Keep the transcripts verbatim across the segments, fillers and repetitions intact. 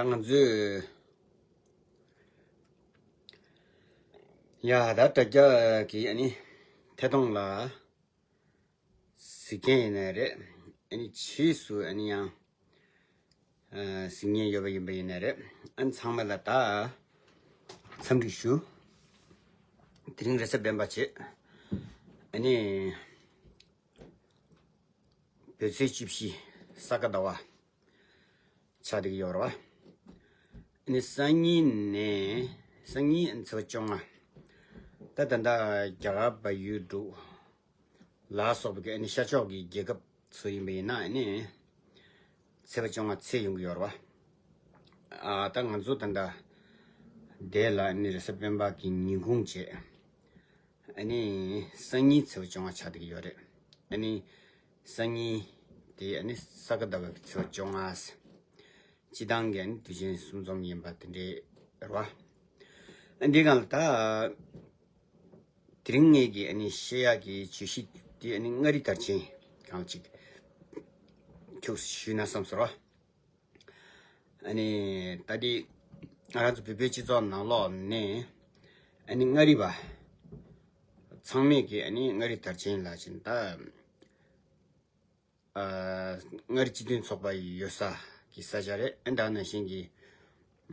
ད་ང་ཚོས་ཡ་ད་དྲ་རྒྱ་གི་ཨ་ནི་ཐད་གཏོང་ལ་གཟིགས་མཁན་ཡིན་ནའི་རེད། ཨ་ནི་ཕྱིས་སུ་ཨ་ནི་ཡང་གཟིགས་མཁན་ཡོད་པ་ཡིན་པ་ཡིན་ནའི་རེད། ཨ་ནི་ཚང་མ་ལ་ད་འཚམས་འདྲི་ཞུ། དེ་རིང་རེས་གཟའ་སྤེན་པ་བྱས། ཨ་ནི་བོད་ཚེས་བཅུ་བཞི་ས་ག་ཟླ་བ་ཆགས་བསྡད་ཀྱི་ཡོད་རེད་བ། ཨ་ནི་སང་ཉིན་ནས་སང་ཉིན་ཚེས་པ་བཅོ་ལྔ། ད་ད་ལྟ་རྒྱ་གར་བལ་ཡུལ་འབྲུག་ལ་སོགས་པའི་ཨ་ནི་ཤར་ཕྱོགས་ཀྱི་རྒྱལ་ཁབ་ཚོ་ཡིན་པ་ཡིན་ན་ཨ་ནི་ཚེས་པ་བཅོ་ལྔ་ཚེས་ཡོང་གི་ཡོད་རེད་བ། ཨ་ད་ང་ཚོ་ད་ལྟ་འདས་ལ་ཨ་ནི་རེས་གཟའ་སྤེན་པ་གི་ཉིན་གུང་བྱས། ཨ་ནི་སང་ཉིན་ཚེས་པ་བཅོ་ལྔ་ཆགས་བསྡད་ཀྱི་ཡོད་རེད། ཨ་ནི་སང་ཉིན་དེ་ཨ་ནི་ས་ག་ཟླ་བའི་ཚེས་པ་བཅོ་ལྔ། སྤྱི་བཏང་གི་ཨ་ནི་དུས་ཆེན་གསུམ་འཛོམས་ཡིན་པ་དེ་འདྲའི་རེད་བ། ཨ་འདི་གང་ལ་ད་དེ་རིང་ངེད་ཀྱི་ཨ་ནི་བཤད་ཡག་གི་བརྗོད་གཞི་དེ་ཨ་ནི་མངའ་རིས་དར་ཆེན་གང་ཅིག་ཁྱུག་ཞུས་ན་བསམ་སོང་ར། ཨ་ནི་ད་དེ་ང་རང་ཚོ་བོད་པའི་སྤྱི་ཚོགས་ནང་ལོགས་ནས་ཨ་ནི་མངའ་རིས་པ་ཚང་མས་ཀྱི་ཨ་ནི་མངའ་རིས་དར་ཆེན་ལ་ཕྱིན་ད། ཨ་མངའ་རིས་སྤྱི་མཐུན་ཚོགས་པ་ཡོད་ས་གི་ས་ཆ་རེད། ཨ་ད་ནང་བཞིན་གྱི་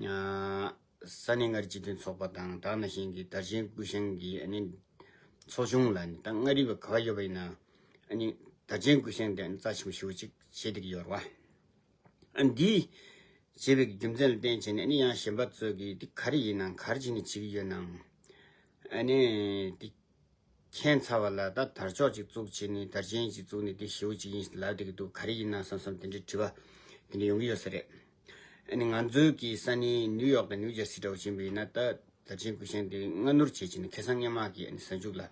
ཨ་ས་གནས་མངའ་རིས་སྤྱི་མཐུན་ཚོགས་པ་དང་ད་ནང་བཞིན་གྱི་དར་ཆེན་སྐུ་བཞེངས་ཀྱི་ཨ་ནི་ཚོགས་ཆུང་ལ་ནི་ད་མངའ་རིས་པ་ག་བ་ཡོད་པ་ཡིན་ན་ཨ་ནི་དར་ཆེན་སྐུ་བཞེངས་དེ་ཨ་ནི་རྩ་ཆེན་པོ་ཞེ་པོ་ཅིག་བྱེད་བསྡད་ཀྱི་ཡོད་རེད་བ། ཨ་འདི་བྱེད་པའི་རྒྱུ་མཚན་ལ་བརྟེན་བྱས་ནས་ཨ་ནི་ཡང་གཞན་པ་ཚོས་ཀྱིས་འདི་ག་རེ་ཡིན་ནམ་ག་རེ་བྱས་ནས་བྱེད་ཀྱི་ཡོད་ནམ། ཨ་ནི་འདི་མཁྱེན་ཚར་བ་ལ་ད་དར་ལྕོག་ཅིག་བཙུགས་བྱས་ནས་དར་ཆེན་ཅིག་བཙུགས་ནས་འདི་ཞེ་པོ་ཅིག་ཡིན་ལབ་བསྡད་ཀྱི་འདུག་ག་རེ་ཡིན་ནམ་བསམ་བསམ་དེ་འདྲའི་དྲི་བ་དེ་འདྲ་ཡོང་གི་ཡོད་ས་རེད། ཨ་ནི་ང་ཚོའི་གི་ས་གནས་ནིའུ་ཡོག་དང་ནིའུ་ཇར་སི་འདྲ་བོ་ཕྱིན་པ་ཡིན་ན་ད། དར་ཆེན་སྐུ་བཞེངས་དེ་སྔ་སྣུར་བྱས་བྱས་ནས་ཁ་སང་སྔོན་མ་གི་ཨ་ནི་གཟའ་མཇུག་ལ་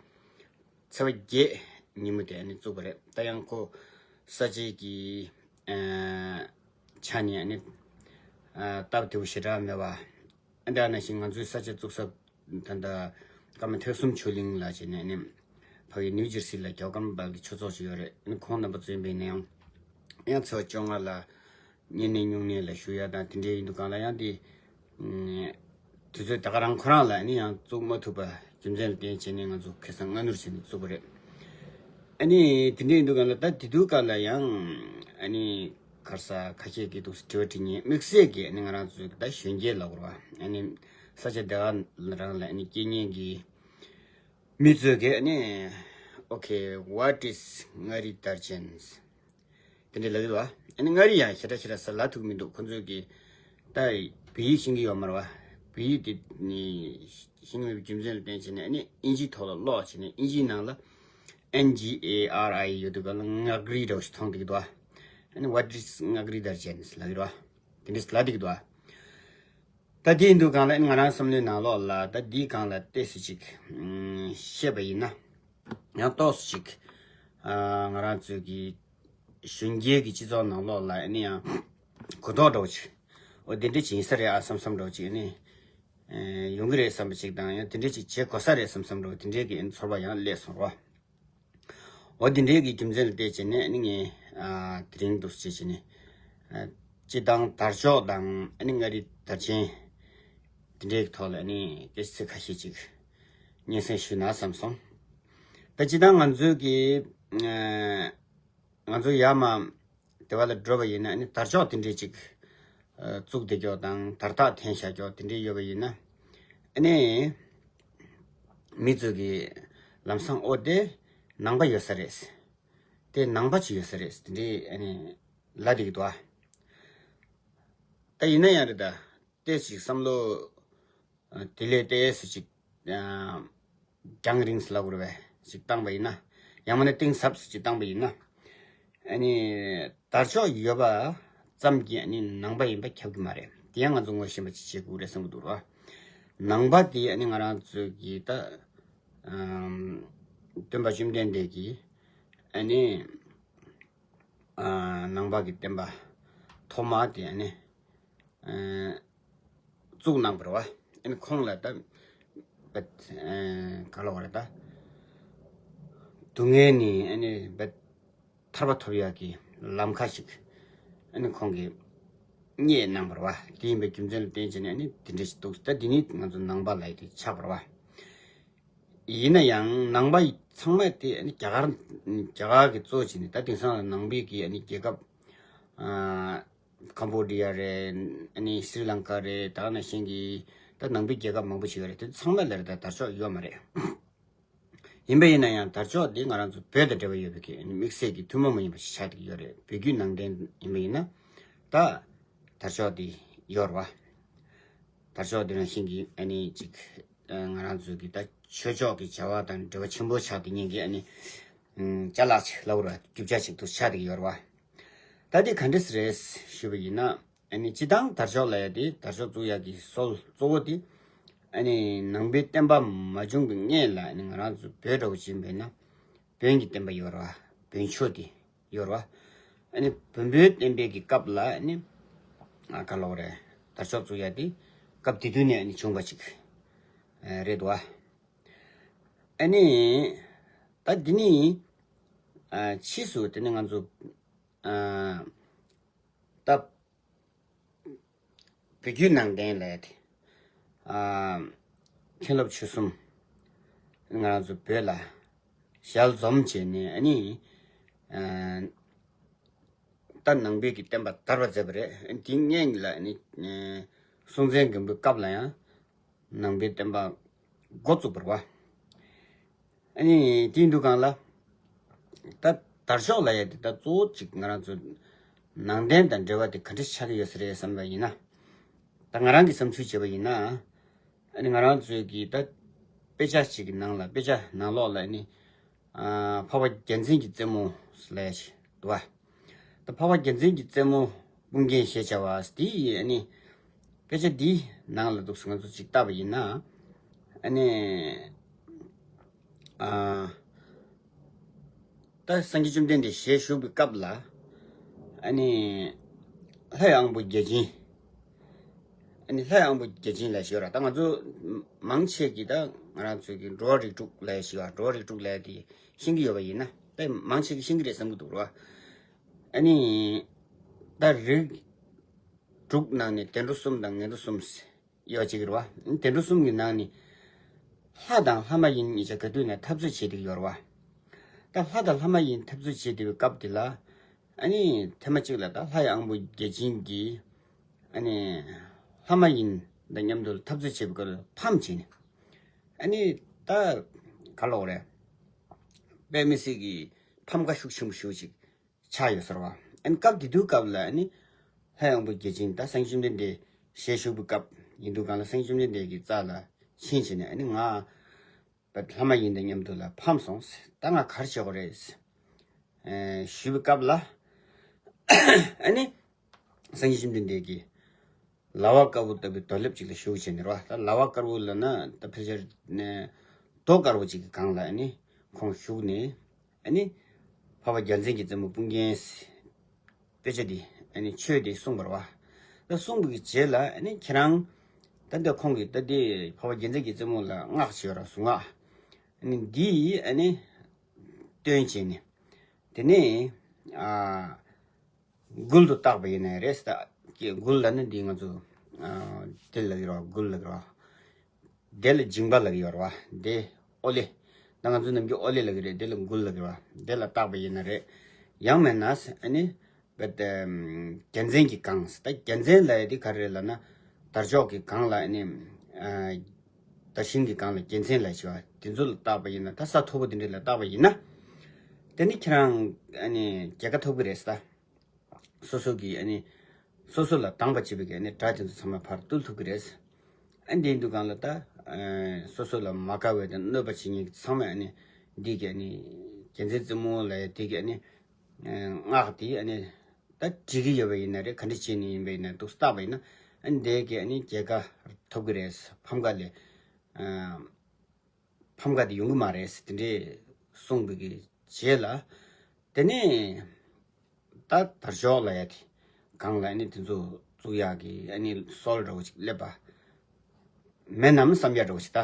ཚེས་པ་བརྒྱད་ཉིན་མོ་དེ་ཨ་ནི་བཙུགས་པ་རེད། ད་ཡང་ཁོ་ས་ཆའི་གི་ཨ་ཆ་ནས་ཨ་ནི་ཨ་སྟབས་བདེ་པོ་ཞེ་དྲག་མེད་པ། ཨ་འདྲ་ནང་བཞིན་ང་ཚོའི་ས་ཆ་བཙུགས་ས་ད་ལྟ་ཀརྨ་ཐེག་གསུམ་ཆོས་གླིང་ལ་བྱས་ནས་ཨ་ནི་ཕ་གི་ནིའུ་ཇར་སི་ལ་རྒྱལ་བ་ཀརྨ་པ་ལགས་ཀྱི་ཆོས་ཚོགས་ཤིག་ཡོད་རེད། ཨ་ནི་ཁོང་རྣམ་པ་ཚོ་ཡིན་པ་ཡིན་ན་ཡང་ཡང་ཚེས་པ་བཅོ་ལྔ་ལ། བསྙེན་གནས་སྨྱུང་གནས་ལ་ཞུགས་ཡ་དང་དེ་འདྲའི་ཡིན་དུས་གང་ལ་ཡང་དེ། དུས་ཚོད་ད་ག་རང་ཁོ་རང་ལ་ནི་ཡང་བཙུགས་མ་ཐུབ་པ་རྒྱུ་མཚན་ལ་བརྟེན་བྱས་ནས་ང་ཚོ་ཁ་སང་སྔ་སྣུར་བྱས་ནས་བཙུགས་པ་རེད། ཨ་ནི་དེ་འདྲའི་ཡིན་དུས་གང་ལ་ད་དེ་དུས་གང་ལ་ཡང་ཨ་ནི་ག་རེ་ཟེར་ཁ་ཤས་ཀྱིས་འདུག་དྲི་བ་དྲི་མཁན་དམིགས་བསལ་གྱི་ཨ་ནི་ང་རང་ཚོའི་ད་གཞོན་སྐྱེས་ལབ་དགོས་རེད་བ། ཨ་ནི་ས་ཆ་དེ་ག་རང་ལ་ཨ་ནི་སྐྱེས་མཁན་གྱི་མི་ཚོས་ཀྱིས་ཨ་ནི་Okay, what is མངའ་རིས་དར་ཆེན། དེ་འདྲ་ལབ་ཡོད་པ། ཨ་ནི་མངའ་རིས་ཡང་ཞེ་དྲག་ཞེ་དྲག་ས་ལབ་ཐུབ་མི་འདུག་ཁོ་ཚོས་ཀྱི་ད་བོད་ཡིག་ཤེས་ཀྱི་ཡོད་མ་རེད་བ། བོད་ཡིག་དེ་ནི་ཤེས་ཀྱི་མེད་པའི་རྒྱུ་མཚན་ལ་བརྟེན་བྱས་ནས་ཨ་ནི་ཨིན་ཇིའི་ཐོག་ལ་ཀློག་བྱས་ནས་ཨིན་ཇིའི་ནང་ལ་N G A R I ཡོད་དུས་ག་ལ་མངའ་རིས་འདྲ་བོ་ཞིག་མཐོང་བསྡད་ཀྱི་འདུག་ཨ་ནི་What is མངའ་རིས་དར་ཆེན་ལབ་ཀྱི་འདུག་ད་འདི་ལབ་བསྡད་ཀྱི་འདུག་ད་དེ་ཡིན་དུས་གང་ལ་ང་རང་བསམ་བློའི་ནང་ལོགས་ལ་ད་འདིའི་སྒང་ལ་ཏོག་ཙམ་ཅིག་བཤད་པ་ཡིན་ན། ཡང་ཏོག་ཙམ་ཅིག་ང་རང་ཚོའི་གི་གཞོན་སྐྱེས་ཀྱི་སྤྱི་ཚོགས་ནང་ལོགས་ལ་ཨ་ནི་ཡང་གོ་རྟོགས་འདྲ་བོ་ཅིག་འོ་དེ་འདྲ་ཅིག་ཡིན་ས་རེད་ཨ་བསམ་བསམ་འདྲ་བོ་ཅིག་ཨ་ནི་ཡོང་གི་རེད་བསམ་པ་ཅིག་དང་ཡང་དེ་འདྲ་ཅིག་བྱེད་དགོས་ས་རེད་བསམ་བསམ་འདྲ་བོ་དེ་འདྲའི་གི་ཚོར་བ་ཡང་སླེབས་སོང་རོ། འོ་དེ་འདྲའི་གི་རྒྱུ་མཚན་ལ་བལྟས་བྱས་ནས་ཨ་ནི་ངས་ཨ་དེ་རིང་འདུག་སེ་བྱས་བྱས་ནས་ཨ་སྤྱི་བཏང་དར་ལྕོག་དང་ཨ་ནི་མངའ་རིས་དར་ཆེན་དེ་འདྲའི་གི་ཐོག་ལ་ཨ་ནི་སྐད་ཆ་ཚིག་ཁ་ཤས་ཅིག་སྙན་སེང་ཞུས་ན་བསམ་སོང་། ད་སྤྱི་བཏང་ང་ཚོའི་གི་ཨ་ང་ཚོ་ཡར་མར་དེ་བ་ལ་འགྲོ་བ་ཡིན་ན་ཨ་ནི་དར་ལྕོག་དེ་འདྲའི་ཅིག་ཨ་བཙུགས་བསྡད་ཀྱོག་དང་དར་རྟགས་འཐེན་བཞག་ཀྱོག་དེ་འདྲའི་ཡོད་པ་ཡིན་ན་ཨ་ནི་མི་ཚོས་ཀྱི་ལམ་སང་ཨོ་དེ་ནང་པ་ཡོད་ས་རེད། དེ་ནང་པ་ཅིག་ཡོད་ས་རེད་དེ་འདྲའི་ཨ་ནི་ལབ་བསྡད་ཀྱི་འདུག་ཨ། ད་ཡིན་ན་ཡང་རེད་ད། ཏོག་ཙམ་བསམ་བློ་དེ་ལས་ཏོག་ཙམ་ཅིག་རྒྱང་རིང་ས་ལབ་དགོས་རེད་པས་ཅིག་བཏང་པ་ཡིན་ན། ཡང་མིན་ན་གཏིང་ཟབ་ས་ཅིག་བཏང་པ་ཡིན་ན། ཨ་ནི་དར་ལྕོག་ཡོད་པ་ཙམ་གྱིས་ཨ་ནི་ནང་པ་ཡིན་པ་ཁྱབ་ཀྱི་མ་རེད། དེ་ཡང་ང་ཚོ་ངོ་ཤེས་པ་ཅིག་བྱེད་དགོས་རེད་བསམ་གྱི་འདུག་ར། ནང་པ་དེ་ཨ་ནི་ང་རང་ཚོ་གི་ད་སྟོན་པ་བཅོམ་ལྡན་འདས་ཀྱིས་ཨ་ནི་ནང་པ་གི་བསྟན་པ་ཐོག་མ་དེ་ཨ་ནི་བཙུགས་གནང་བ་རེད་བ། ཨ་ནི་ཁོང་ལ་ད་བེད་ག་ལ་བ་རེད་ད། སྡུག་བསྔལ་ནི་ཨ་ནི་བེད་ཐར་པ་ཐོབ་ཡག་གི་ལམ་ཁ་ཞིག་ཨ་ནི་ཁོང་གིས་ བསྙད་གནང་བ་རེད་བ། དེ་ཡིན་པའི་རྒྱུ་མཚན་ལ་བརྟེན་བྱས་ནས་ཨ་ནི་དེ་འདྲ་ཞིག་འདུག་ད་འདི་ནི་ང་ཚོ་ནང་པ་ལབ་ཡ་དེ་ཆགས་པ་རེད་བ། ཡིན་ན་ཡང་ནང་པ་ཚང་མ་དེ་ཨ་ནི་རྒྱ་གར་རྒྱ་གར་གྱིས་གཙོ་བྱས་ནས། ད་དེང་སང་ལ་ནང་པའི་གི་ཨ་ནི་རྒྱལ་ཁབ། ཨ། ཀམ་བོ་ཌི་ཡ་རེད། ཨ་ནི་སི་རི་ལང་ཀ་རེད། ད་ག་ནང་བཞིན་གྱི་ད་ནང་པའི་རྒྱལ་ཁབ་མང་པོ་ཞིག་ཡོད་རེད། དེ་ཚང་མ་ལ་རེད། ད་དར་ལྕོག་ཡོད་མ་རེད། ཡིན་པ་ཡིན་ན་ཡང་དར་ལྕོག་འདི་ང་རང་ཚོ་བོད་དང་འབྲེལ་བ་ཡོད་པའི་གི་དམིགས་བསལ་གྱི་ཐུན་མོང་མ་ཡིན་པ་ཞིག་ཆགས་བསྡད་ཀྱི་ཡོད་རེད། བོད་བརྒྱུད་ནང་བསྟན་ཡིན་པ་ཡིན་ན་ད་དར་ལྕོག་འདི་ཡོད་རེད་བ། དར་ལྕོག་འདི་ནང་བཞིན་གྱི་ཨ་ནི་ཅིག་ཨ། ང་རང་ཚོའི་གི་ད་ཆོས་ཕྱོགས་ཀྱི་བྱ་བ་དང་འབྲེལ་བ་ཆེན་པོ་ཆགས་བསྡད་མཁན་གྱི་ཨ་ནི་ཨ། ཅ་ལག་ཅིག་ལབ་དགོས་རེད་བ། རྒྱུ་ཆ་ཅིག་ཏུ་ཆགས་བསྡད་ཀྱི་ཡོད་རེད་བ། ད་འདི་ག་འདྲས་རེད་ཞུས་པ་ཡིན་ན། ཨ་ནི་སྤྱིར་བཏང་དར་ལྕོག་ལབ་ཡ་དེ། དར་ལྕོག་བཙུགས་ཡ་གི་སྲོལ་གཙོ་བོ་དེ་ཨ་ནི་ནང་པའི་བསྟན་པ་མ་བྱུང་གི་སྔོན་ལ། ཨ་ནི་ང་རང་ཚོ་བོད་འདྲ་བོ་ཅིག་ཡིན་པ་ཡིན་ན་བོན་གྱི་བསྟན་པ་ཡོད་རེད་བ། བོན་ཆོས་དེ་ཡོད་རེད་བ། ཨ་ནི་བོན་པོའི་བསྟན་པའི་གི་སྐབས་ལ་ཨ་ནི་ཨ། ག་ལབ་དགོས་རེད། དར་ལྕོག་བཙུགས་ཡ་དེ་སྐབས་དེ་དུས་ནས་ཨ་ནི་བྱུང་བ་ཅིག་ཨ། རེད་བ། ཨ་ནི་ད་འདི་ནི་ཨ། ཕྱིས་སུ་དེ་ནི་ང་ཚོ་ཨ། ད་བོད་བརྒྱུད་ནང་བསྟན་ལབ་ཡ་དེ། ཨ། མཁན་སློབ་ཆོས་གསུམ་ང་རང་ཚོ་བོད་ལ་ཞལ་འཛོམས་བྱས་ནས། ཨ་ནི་ཨ། ད་ནང་པའི་གི་བསྟན་པ་དར་བར་མཛད་པ་རེད། དེའི་སྔོན་ལ་ཨ་ནི་ཨ། སྲོང་བཙན་སྒམ་པོའི་སྐབས་ལ་ཡང་ནང་པའི་བསྟན་པ་འགོ་བཙུགས་པ་རེད་བ། ཨ་ནི་དེ་ཡིན་དུས་སྒང་ལ་ད་དར་ལྕོག་ལབ་ཡ་དེ་ད་གཙོ་བོ་ཅིག་ང་རང་ཚོ་ནང་བསྟན་དང་འབྲེལ་བ་དེ་ག་འདྲ་ཆགས་ཀྱི་ཡོད་ས་རེད་བསམ་པ་ཡིན་ན། ད་ང་རང་གི་བསམ་ཚུལ་བྱས་པ་ཡིན་ན། ཨ་ནི་ང་རང་ཚོའི་གི་ད་དཔེ་ཆ་ཅིག་གི་ནང་ལ། དཔེ་ཆ་ནང་ལོགས་ལ་ཨ་ནི་ཨ། འཕགས་པ་རྒྱལ་མཚན་གྱི་རྩེ་མོ་ལབ་ཡ་ཅིག་འདུག་བ། ད་འཕགས་པ་རྒྱལ་མཚན་གྱི་རྩེ་མོ་དཔུང་རྒྱན་ཞེས་བྱ་བ་དེ་ཡིས་ཨ་ནི་དཔེ་ཆ་འདིའི་ནང་ལ་འདུག་སེ་ང་ཚོ་ཅིག་བལྟས་པ་ཡིན་ན། ཨ་ནི་ཨ། ད་སངས་རྒྱས་བཅོམ་ལྡན་འདས་ཞལ་བཞུགས་པའི་སྐབས་ལ་ཨ་ནི་ལྷའི་དབང་པོ་བརྒྱ་བྱིན། ཨ་ནི་ལྷའི་དབང་པོ་བརྒྱ་བྱིན་ལབ་ཞིག་ཡོད་རེད། ད་ང་ཚོ་མང་ཆེ་གིས་ད་ང་རང་ཚོའི་གི་འགྲོ་བ་རིགས་དྲུག་ལབ་ཞིག་བ། འགྲོ་བ་རིགས་དྲུག་ལབ་དེ་ཤེས་ཀྱི་ཡོད་པ་ཡིན་ན། ད་མང་ཆེ་གིས་ཤེས་ཀྱི་རེད་བསམ་གྱི་འདུག་ར། ཨ་ནི་ད་རིགས་དྲུག་ནང་ནས་བདེ་འགྲོ་གསུམ་དང་ངན་འགྲོ་གསུམ་ཡོད་ཅིག་རེད་བ། བདེ་འགྲོ་གསུམ་གྱི་ནང་ནས་ལྷ་དང་ལྷ་མ་ཡིན་གཉིས་ཆ་ག་དུས་ནས་འཐབ་རྩོད་བྱེད་བསྡད་ཀྱི་ཡོད་རེད་བ། ད་ལྷ་དང་ལྷ་མ་ཡིན་འཐབ་རྩོད་བྱེད་བསྡད་པའི་སྐབས་དེ་ལ། ཨ་ནི་ཐེངས་མ་གཅིག་ལ་ད་ལྷའི་དབང་པོ་བརྒྱ་བྱིན་གྱིས་ཨ་ནི་ལྷ་མ་ཡིན་དང་མཉམ་དུ་འཐབ་རྩོད་བྱེད་པའི་སྐབས་ལ་ཕམ་བྱས་ནས། ཨ་ནི་ད་ག་ལབ་དགོས་རེད། དཔེ་མི་སྲིད་ཀྱི་ཕམ་ཁ་ཤུགས་ཆེན་པོ་ཞེ་པོ་ཅིག་ཆགས་ཡོད་ས་རེད་བ། ཨ་ནི་སྐབས་དེ་དུས་སྐབས་ལ་ཨ་ནི་ལྷའི་དབང་པོ་བརྒྱ་བྱིན་ད་སངས་རྒྱས་བཅོམ་ལྡན་འདས་ཞལ་བཞུགས་པའི་སྐབས་ཡིན་དུས་སྒང་ལ། སངས་རྒྱས་བཅོམ་ལྡན་འདས་ཀྱི་རྩ་ལ་ཕྱིན་བྱས་ནས། ཨ་ནི་ང་བ་ལྷ་མ་ཡིན་དང་མཉམ་དུ་ལ་ཕམ་སོང་། ད་ང་ག་རེ་བྱེད་དགོས་རེད། ཨེ། ཞུས་པའི་སྐབས་ལ། ཨ་ནི་སངས་རྒྱས་བཅོམ་ལྡན་འདས་ཀྱིས་ལྭ་བ་དཀར་པོ་ལྟ་བུའི་རྡོ་ལེབ་ཅིག་ལ་བཞུགས་བྱས་ནས་རེད་བ། ད་ལྭ་བ་དཀར་པོ་ལབ་ན་ད་ཕལ་ཆེར་ནས་རྡོ་དཀར་པོ་ཅིག་གི་སྒང་ལ་ཨ་ནི་ཁོང་བཞུགས་ནས། ཨ་ནི་འཕགས་པ་རྒྱལ་མཚན་གྱི་རྩེ་མོ་དཔུང་རྒྱན་དཔེ་ཆ་འདི། ཨ་ནི་ཆོས་འདི་གསུངས་པ་རེད་བ། ད་གསུངས་པའི་རྗེས་ལ་ཨ་ནི་ཁྱེད་རང་ད་འདི་ཁོང་གིས་ད་འདི་འཕགས་པ་རྒྱལ་མཚན་གྱི་རྩེ་མོ་ལ་སྔགས་བྱས་པ་རེད། གཟུངས་སྔགས། ཨ་ནི་འདི་ཨ་ནི་བཏོན་བྱས་ནས། དེ་ནས་ཨ། མགུལ་དུ་བཏགས་པ་ཡིན་ན་རེད། ད་ཀྱེ་མགུལ་ལབ་ན་འདི་ང་ཚོ་ཨ། དེ་ལབ་ཀྱི་རེད་བ། མགུལ་ལབ་ཀྱི་རེད་བ། དེ་ལ་འཇིང་པ་ལབ་ཀྱི་ཡོད་རེད་བ། དེ་ཨོ་ལེ། ད་ང་ཚོ་ནམ་རྒྱུན་ཨོ་ལེ་ལབ་ཀྱི་རེད། དེ་ལ་མགུལ་ལབ་ཀྱི་རེད་བ། དེ་ལ་བཏགས་པ་ཡིན་ན་རེད། ཡང་མིན་ན་ཨ་ནི་བད་རྒྱལ་མཚན་གྱིས་གང་། ད་རྒྱལ་མཚན་ལབ་ཡ་དེ་ག་རེ་རེད་ལབ་ན། དར་ལྕོག་གི་སྒང་ལ་ཨ་ནི་ཨ། དར་ཤིང་གི་སྒང་ལ་རྒྱལ་མཚན་ལབ་ཞིག་བ། དེ་ཚོ་ལ་བཏགས་པ་ཡིན་ན། ད་ས་མཐོ་པོ་དེ་འདྲ་ལ་བཏགས་པ་ཡིན་ན། དེ་ནི་ཁྱེད་རང་ཨ་ནི་རྒྱལ་ཁ་ཐོབ་ཀྱི་རེད་ད། སོ་སོ་གི་ཨ་ནི་སོ་སོ་ལ་དང་པ་བྱེད་པའི་གི་ཨ་ནི་དགྲ་དེ་ཚོ་ཚང་མ་ཕར་བཏུལ་ཐུབ་ཀྱི་རེད། ཨ་ནི་དེ་ཡིན་དུས་སྒང་ལ་ད་ཨ། སོ་སོ་ལ་མ་དགའ་བའི་དང་གནོད་པ་བྱེད་མཁན་གྱི་ཚང་མས་ཨ་ནི་འདི་གི་ཨ་ནི་རྒྱལ་མཚན་རྩེ་མོ་ལབ་ཡ་དེ་གི་ཨ་ནི་ཨ། སྔགས་དེ་ཨ་ནི་ད་བྲིས་ཀྱི་ཡོད་པ་ཡིན་ན་རེད། ག་འདྲ་བྱས་ནས་ཡིན་པ་ཡིན་ན་འདུག་སེ་བཏགས་པ་ཡིན་ན། ཨ་ནི་དེ་གི་ཨ་ནི་རྒྱལ་ཁ་ཐོབ་ཀྱི་རེད། ཕམ་ཁ་ལས་ཨ། ཕམ་ཁ་དེ་ཡོང་གི་མ་རེད་ཟེར་དེ་འདྲས་གསུངས་པའི་གི་རྗེས་ལ། དེ་ནས་ད་དར་ལྕོག་ལབ་ཡ་དེ་སྒང་ལ་ཨ་ནི་དེ་ཚོ་བཙུགས་ཡག་གི་ཨ་ནི་སྲོལ་འདྲ་བོ་ཅིག་སླེབས་པ་མེད་ནམ་བསམ་ཡ་འདྲ་བོ་ཅིག་ད་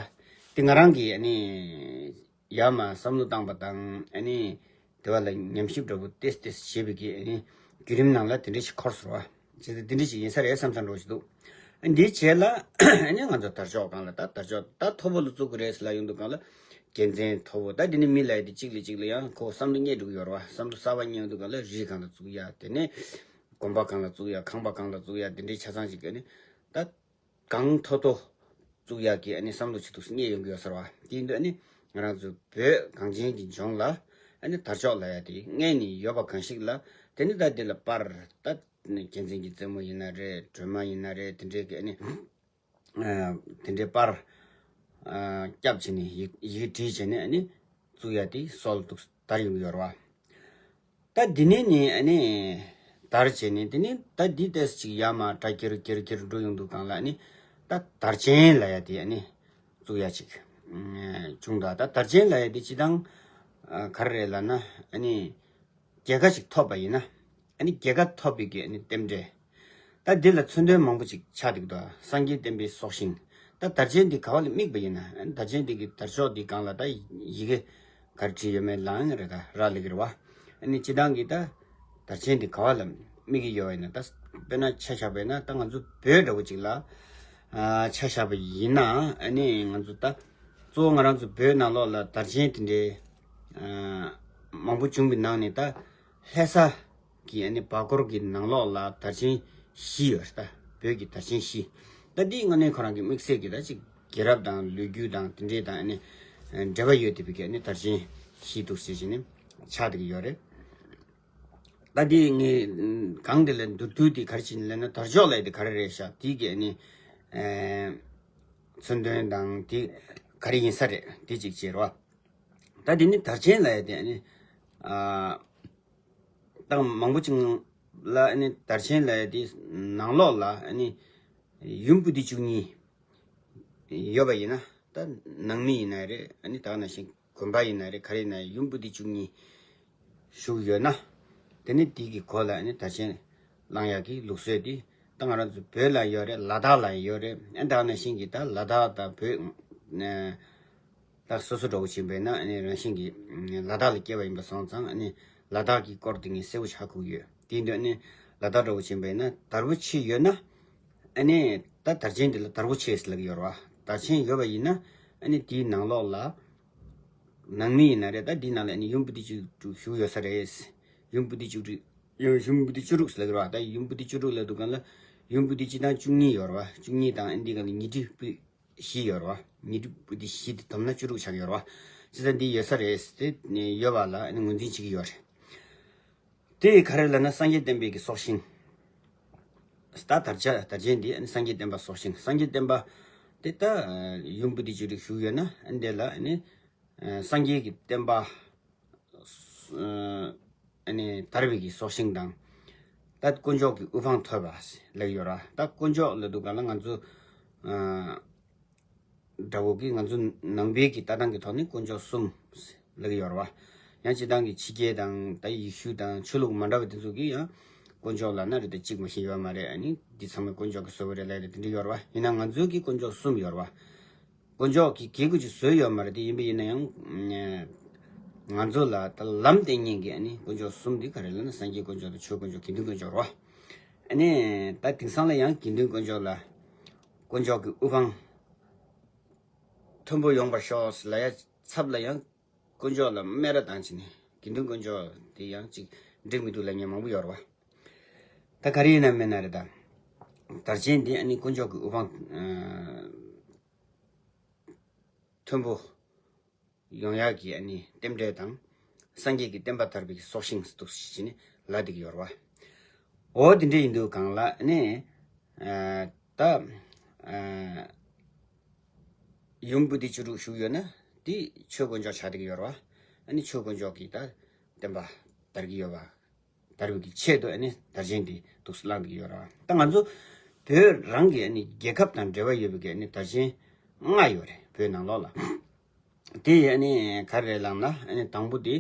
དེ་ང་རང་གིས་ཨ་ནི་ཡར་མར་བསམ་བློ་བཏང་པ་དང་། ཨ་ནི་དེ་བ་ལ་ཉམས་ཞིབ་འདྲ་བོ་ཏོག་ཙམ་ཏོག་ཙམ་བྱས་པའི་གི་ཨ་ནི་བརྒྱུད་རིམ་ནང་ལ་དེ་འདྲས་ཞིག་འཁོར་སོང་བ། བྱས་ཙང་འདི་འདྲ་ཞིག་ཡིན་ས་རེད་བསམ་བསམ་འདྲ་བོ་ཞིག་འདུག། འདིའི་རྗེས་ལ་ཨ་ནི་ང་ཚོ་དར་ལྕོག་སྒང་ལ་ད་དར་ལྕོག་ད་མཐོ་པོ་ལ་བཙུགས་ཀྱི་རེད་ཟེར་ལབ་ཡོང་དུས་སྒང་ལ་རྒྱལ་མཚན་མཐོ་པོ། ད་འདི་ནི་མི་ལབ་ཡ་དེ་གཅིག་ལ་གཅིག་ལ་ཡང་ཁོ་བསམ་བློ་རྙེད་འགྲོ་གི་ཡོད་རེད་བ། བསམ་བློ་གསར་པ་རྙེད་ཡོང་དུས་སྒང་ལ་རི་སྒང་ལ་བཙུགས་ཡ། དེ་ནས་དགོན་པ་སྒང་ལ་བཙུགས་ཡ། ཁང་པ་སྒང་ལ་བཙུགས་ཡ། དེ་འདྲའི་ཆ་ཚང་ཞིག་གི་ནི་ད་གང་མཐོ་མཐོ་བཙུགས་ཡག་གི་ཨ་ནི་བསམ་བློ་ཅིག་འདུག་སེ་རྙེད་ཡོང་གི་ཡོད་ས་རེད་བ། དེ་ཡིན་དུས་ཨ་ནི་ང་རང་ཚོ་བོད་གངས་ཅན་གྱི་ལྗོངས་ལ་ཨ་ནི་དར་ལྕོག་ལབ་ཡ་དེ་སྔས་ནས་ཡོད་པ་གང་ཞིག་ལ། དེ་ནི་ད་འདི་ལ་པར་ད་རྒྱལ་མཚན་གྱི་རྩེ་མོ་ཡིན་ན་རེད། སྒྲོལ་མ་ཡིན་ན་རེད། དེ་འདྲའི་གི་ཨ་ནི་ཨ་དེ་འདྲའི་པར་ཨ་བརྒྱབ་བྱས་ནས་ཡི་ཡི་གེ་བྲིས་བྱས་ནས་ཨ་ནི་བཙུགས་ཡ་དེ་སྲོལ་འདུག་དར་ཡོང་གི་ཡོད་རེད་བ། ད་འདི་ནས་ནི་ཨ་ནི་དར་བྱས་ནས་དེ་ནི་ད་འདི་ཏོག་ཙམ་ཅིག་ཡར་མར་སྒྲ་ཁྱེར་ཁྱེར་ཁྱེར་འགྲོ་ཡོང་དུས་སྒང་ལ་ཨ་ནི་ད་དར་ཆེན་ལབ་ཡ་དེ་ཨ་ནི་བཙུགས་ཡ་ཅིག་ཨ་བྱུང་། ད་ད་དར་ཆེན་ལབ་ཡ་དེ་སྤྱིར་བཏང་ཨ་ག་རེ་རེད་ལབ་ན་ཨ་ནི་རྒྱལ་ཁ་ཅིག་ཐོབ་པ་ཡིན་ན་ཨ་ནི་རྒྱལ་ཁ་ཐོབ་པའི་གི་ཨ་ནི་རྟེན་འབྲེལ། ད་འདི་ལ་མཚོན་དོན་མང་པོ་ཅིག་ཆགས་འདུག་ད་སངས་རྒྱས་བསྟན་པའི་སྲོག་ཤིང་། ད་དར་ཆེན་འདི་ག་བ་ལ་དམིགས་པ་ཡིན་ན་ཨ་ནི་དར་ཆེན་འདི་གི་དར་ལྕོག་འདི་སྒང་ལ་ད་ཡི་གེ་ག་རེ་བྲིས་ཡོད་མེད་ལའང་རེད། ད་རག་ལས་ཀྱི་རེད་བ། ཨ་ནི་སྤྱིར་བཏང་གི་ད་དར་ཆེན་འདི་ག་བ་ལ་དམིགས་ཀྱི་ཡོད་ཡིན་ན། ད་དཔེར་ན་ཆ་བཞག་པ་ཡིན་ན་ད་ང་ཚོ་བོད་འདྲ་བོ་ཅིག་ལ་ཨ་ཆ་བཞག་པ་ཡིན་ན་ཨ་ནི་ང་ཚོ་ད་གཙོ་བོ་ང་རང་ཚོ་བོད་ནང་ལོགས་ལ་དར་ཆེན་དེ་འདྲའི་ཨ་མང་པོ་བྱུང་བའི་ནང་ནས་ད་ལྷ་ས་གི་ཨ་ནི་བར་སྐོར་གྱི་ནང་ལོགས་ལ་དར་ཆེན་བཞི་ཡོད་རེད། ད་བོད་ཀྱི་དར་ཆེན་བཞི། ད་འདི་དངོས་གནས་ཁོ་རང་གི་དམིགས་བསལ་གྱི་ད་ཅིག་རྒྱལ་རབས་དང་ལོ་རྒྱུས་དང་དེ་འདྲའི་དང་ཨ་ནི་འབྲེལ་བ་ཡོད་བསྡད་པའི་གི་ཨ་ནི་དར་ཆེན་བཞི་འདུག་ཟེར་བྱས་ནས་ཆགས་བསྡད་ཀྱི་ཡོད་རེད། ད་འདི་ངས་གང་དེ་ལ་མདོར་བསྡུས་དེ་ག་རེ་བྱས་ནས་ལབ་ན་དར་ལྕོག་ལབ་ཡ་དེ་ག་རེ་རེད་ཤག་དེ་གི་ཨ་ནི་མཚོན་དོན་དང་དེ་ག་རེ་ཡིན་ས་རེད་དེ་ཅིག་བྱེད་རོགས། ད་དེ་ནི་དར་ཆེན་ལབ་ཡ་དེ་ཨ་ནི་ཨ། ད་མང་པོ་ཅིག་ལ་ཨ་ནི་དར་ཆེན་ལབ་ཡ་དེ་ནང་ལོགས་ལ་ཨ་ནི་ཡུམ་བུ་འདི་བཅུ་གཉིས་ཡོད་པ་ཡིན་ན། ད་ནང་མི་ཡིན་ན་རེད། ཨ་ནི་ད་ག་ནང་བཞིན་དགོན་པ་ཡིན་ན་རེད། ག་རེ་ཡིན་ན་ཡུམ་བུ་འདི་བཅུ་གཉིས་བཞུགས་ཡོད་ན། དེ་ནི་དེ་གི་གོ་ལ་ཨ་ནི་དར་ཆེན་བསླང་ཡག་གི་ལུགས་སྲོལ་འདི་ད་ང་རང་ཚོ་བོད་ལ་ཡོད་རེད། ལ་དྭགས་ལ་ཡོད་རེད། ཨ་ད་ག་ནང་བཞིན་གྱི་ད་ལ་དྭགས་དང་བོད་ཨ་ད་སོ་སོ་འདྲ་བོ་ཕྱིན་པས་ན་ཨ་ནི་རང་བཞིན་གྱིས་ལ་དྭགས་ལ་སྐྱེས་པ་ཡིན་པ་སོང་ཙང་ཨ་ནི་ལ་དྭགས་ཀྱི་སྐོར་དེ་ངས་གསལ་པོ་ཧ་གོ་གི་ཡོད། དེ་ཡིན་དུས་ཨ་ནི་ལ་དྭགས་འདྲ་བོ་ཕྱིན་པས་ན་དར་པོ་ཆེ་ཡོད་ན་ཨ་ནི་ད་དར་ཆེན་དེ་ལ་དར་པོ་ཆེ་ཟེར་ལབ་ཀྱི་ཡོད་རེད་བ། དར་ཆེན་ཡོད་པ་ཡིན་ན་ཨ་ནི་དེའི་ནང་ལོགས་ལ་ནང་མི་ཡིན་ན་རེད། ད་དེའི་ནང་ལ་ཨ་ནི་ཡུམ་བུ་འདི་བཅུ་དྲུག་བཞུགས་ཡོད་ས་རེད། ཡུམ་བུ་འདི་བཅུ་དྲུག་ཡུམ་བུ་འདི་བཅུ་དྲུག་ཟེར་ལབ་ཀྱི་རེད་བ། ད་ཡུམ་བུ་འདི་བཅུ་དྲུག་ལབ་དུས་སྒང་ལ་ཡུམ་བུ་འདི་སྤྱིར་བཏང་བཅུ་གཉིས་ཡོད་རེད་བ། བཅུ་གཉིས་དང་ཨ་ནི་འདི་སྒང་ལ་ཉི་ཁྲི་བུ་བཞི་ཡོད་རེད་བ། ཉི་ཁྲི་བུ་འདི་བཞི་དེ་བསྡོམས་ན་བཅུ་དྲུག་ཆགས་ཡོད་རེད་བ། བྱས་ཙང་འདི་ཡོད་ས་རེད། དེ་ཡོད་པ་ལ་ཨ་ནི་ངོས་འཛིན་བྱེད་ཀྱི་ཡོད་རེད། དེ་ག་རེ་ལབ་ན་སངས་རྒྱས་བསྟན་པའི་གི་སྲོག་ཤིང་། ད་དར་ཆ་དར་ཆེན་འདི་ཨ་ནི་སངས་རྒྱས་བསྟན་པ་སྲོག་ཤིང་། སངས་རྒྱས་བསྟན་པ་དེ་ད་ཡུམ་བུ་འདི་བཅུ་དྲུག་བཞུགས་ཡོད་ན་ཨ་ནི་དེ་ལ་ཨ་ནི་སངས་རྒྱས་ཀྱི་བསྟན་པ་ཨ་ནི་དར་བའི་གི་སྲོག་ཤིང་དང་། ད་དཀོན་མཆོག་གི་དབུ་འཕང་མཐོ་བ་ལབ་ཡོད་ར། ད་དཀོན་མཆོག་ལབ་དུས་སྒང་ལ་ང་ཚོ་ཨ་འདྲ་བོ་གི་ང་ཚོ་ནང་པའི་གི་ལྟ་སྟངས་ཀྱི་ཐོག་ནས་དཀོན་མཆོག་གསུམ་ལབ་ཀྱི་ཡོད་ར་བ། ཡང་སྤྱིར་བཏང་གི་ཕྱི་རྒྱལ་དང་ད་ཡེ་ཤུ་དང་ཆོས་ལུགས་མ་འདྲ་བ་དེ་ཚོ་གི་ཡང་དཀོན་མཆོག་ལབ་ན་རེད། ད་གཅིག་མ་ཤེས་ཡོད་མ་རེད། ཨ་ནི་འདི་ཚང་མ་དཀོན་མཆོག་གི་བཟོ་བ་རེད་ལབ་ཡ་དེ་འདྲ་ཡོད་ར་བ། ཡིན་ན་ང་ཚོའི་གི་དཀོན་མཆོག་གསུམ་ཡོད་ར་བ། དཀོན་མཆོག་གི་གི་གུ་ཅིག་བཟོས་ཡོད་མ་རེད། དེ་ཡིན་པ་ཡིན་ན་ཡང་ང་ཚོ་ལ་ད་ལམ་སྟོན་མཁན་གྱི་ཨ་ནི་དཀོན་མཆོག་གསུམ་འདི་ག་རེ་ལབ་ན་སངས་རྒྱས་དཀོན་མཆོག་དང་ཆོས་དཀོན་མཆོག་དགེ་འདུན་དཀོན་མཆོག་རེད་བ། ཨ་ནི་ད་དེང་སང་ལ་ཡང་དགེ་འདུན་དཀོན་མཆོག་ལ་དཀོན་མཆོག་གི་དབུ་འཕང་མཐོན་པོ་ཡོང་བར་ཤོག་ལབ་ཡ་ཚབ་ལ་ཡང་དཀོན་མཆོག་ལ་སྨད་ར་བཏང་བྱས་ནས་དགེ་འདུན་དཀོན་མཆོག་དེ་ཡང་ཅིག་འགྲིག་མི་འདུག་ལབ་མཁན་མང་པོ་ཡོད་རེད་བ། ད་ག་རེ་ཡིན་ན་མིན་ན་རེད། ད་དར་ཆེན་འདི་ཨ་ནི་དཀོན་མཆོག་གི་དབུ་འཕང་ཨ་མཐོན་པོ་ཡོང་ཡག་གི་ཨ་ནི་རྟེན་འབྲེལ་དང་། སངས་རྒྱས་ཀྱི་བསྟན་པ་དར་བའི་སྲོག་ཤིང་འདུག་ཟེར་ནས་ལབ་བསྡད་ཀྱི་ཡོད་རེད་བ། འོ་དེ་འདྲ་ཡིན་དུས་སྒང་ལ་ཨ་ནི་ཨ་ད་ཨ་ཡུམ་བུ་འདི་བཅུ་དྲུག་བཞུགས་ཡོད་ན་དེ་ཆོས་དཀོན་མཆོག་ཆགས་བསྡད་ཀྱི་ཡོད་རེད་བ། ཨ་ནི་ཆོས་དཀོན་མཆོག་གི་ད་བསྟན་པ་དར་གྱི་ཡོད་པ། དར་བའི་གི་ཆེད་དུ་ཨ་ནི་དར་ཆེན་འདི་འདུག་སེ་བསླངས་ཀྱི་ཡོད་རེད། ད་ང་ཚོ་བོད་རང་གི་ཨ་ནི་རྒྱལ་ཁབ་དང་འབྲེལ་བ་ཡོད་པའི་གི་ཨ་ནི་དར་ཆེན་ལྔ་ཡོད་རེད་བོད་ནང་ལོགས་ལ། དེ་ཡི་ཨ་ནི་ག་རེ་རེད་ལབ་ན་ཨ་ནི་དང་པོ་དེ་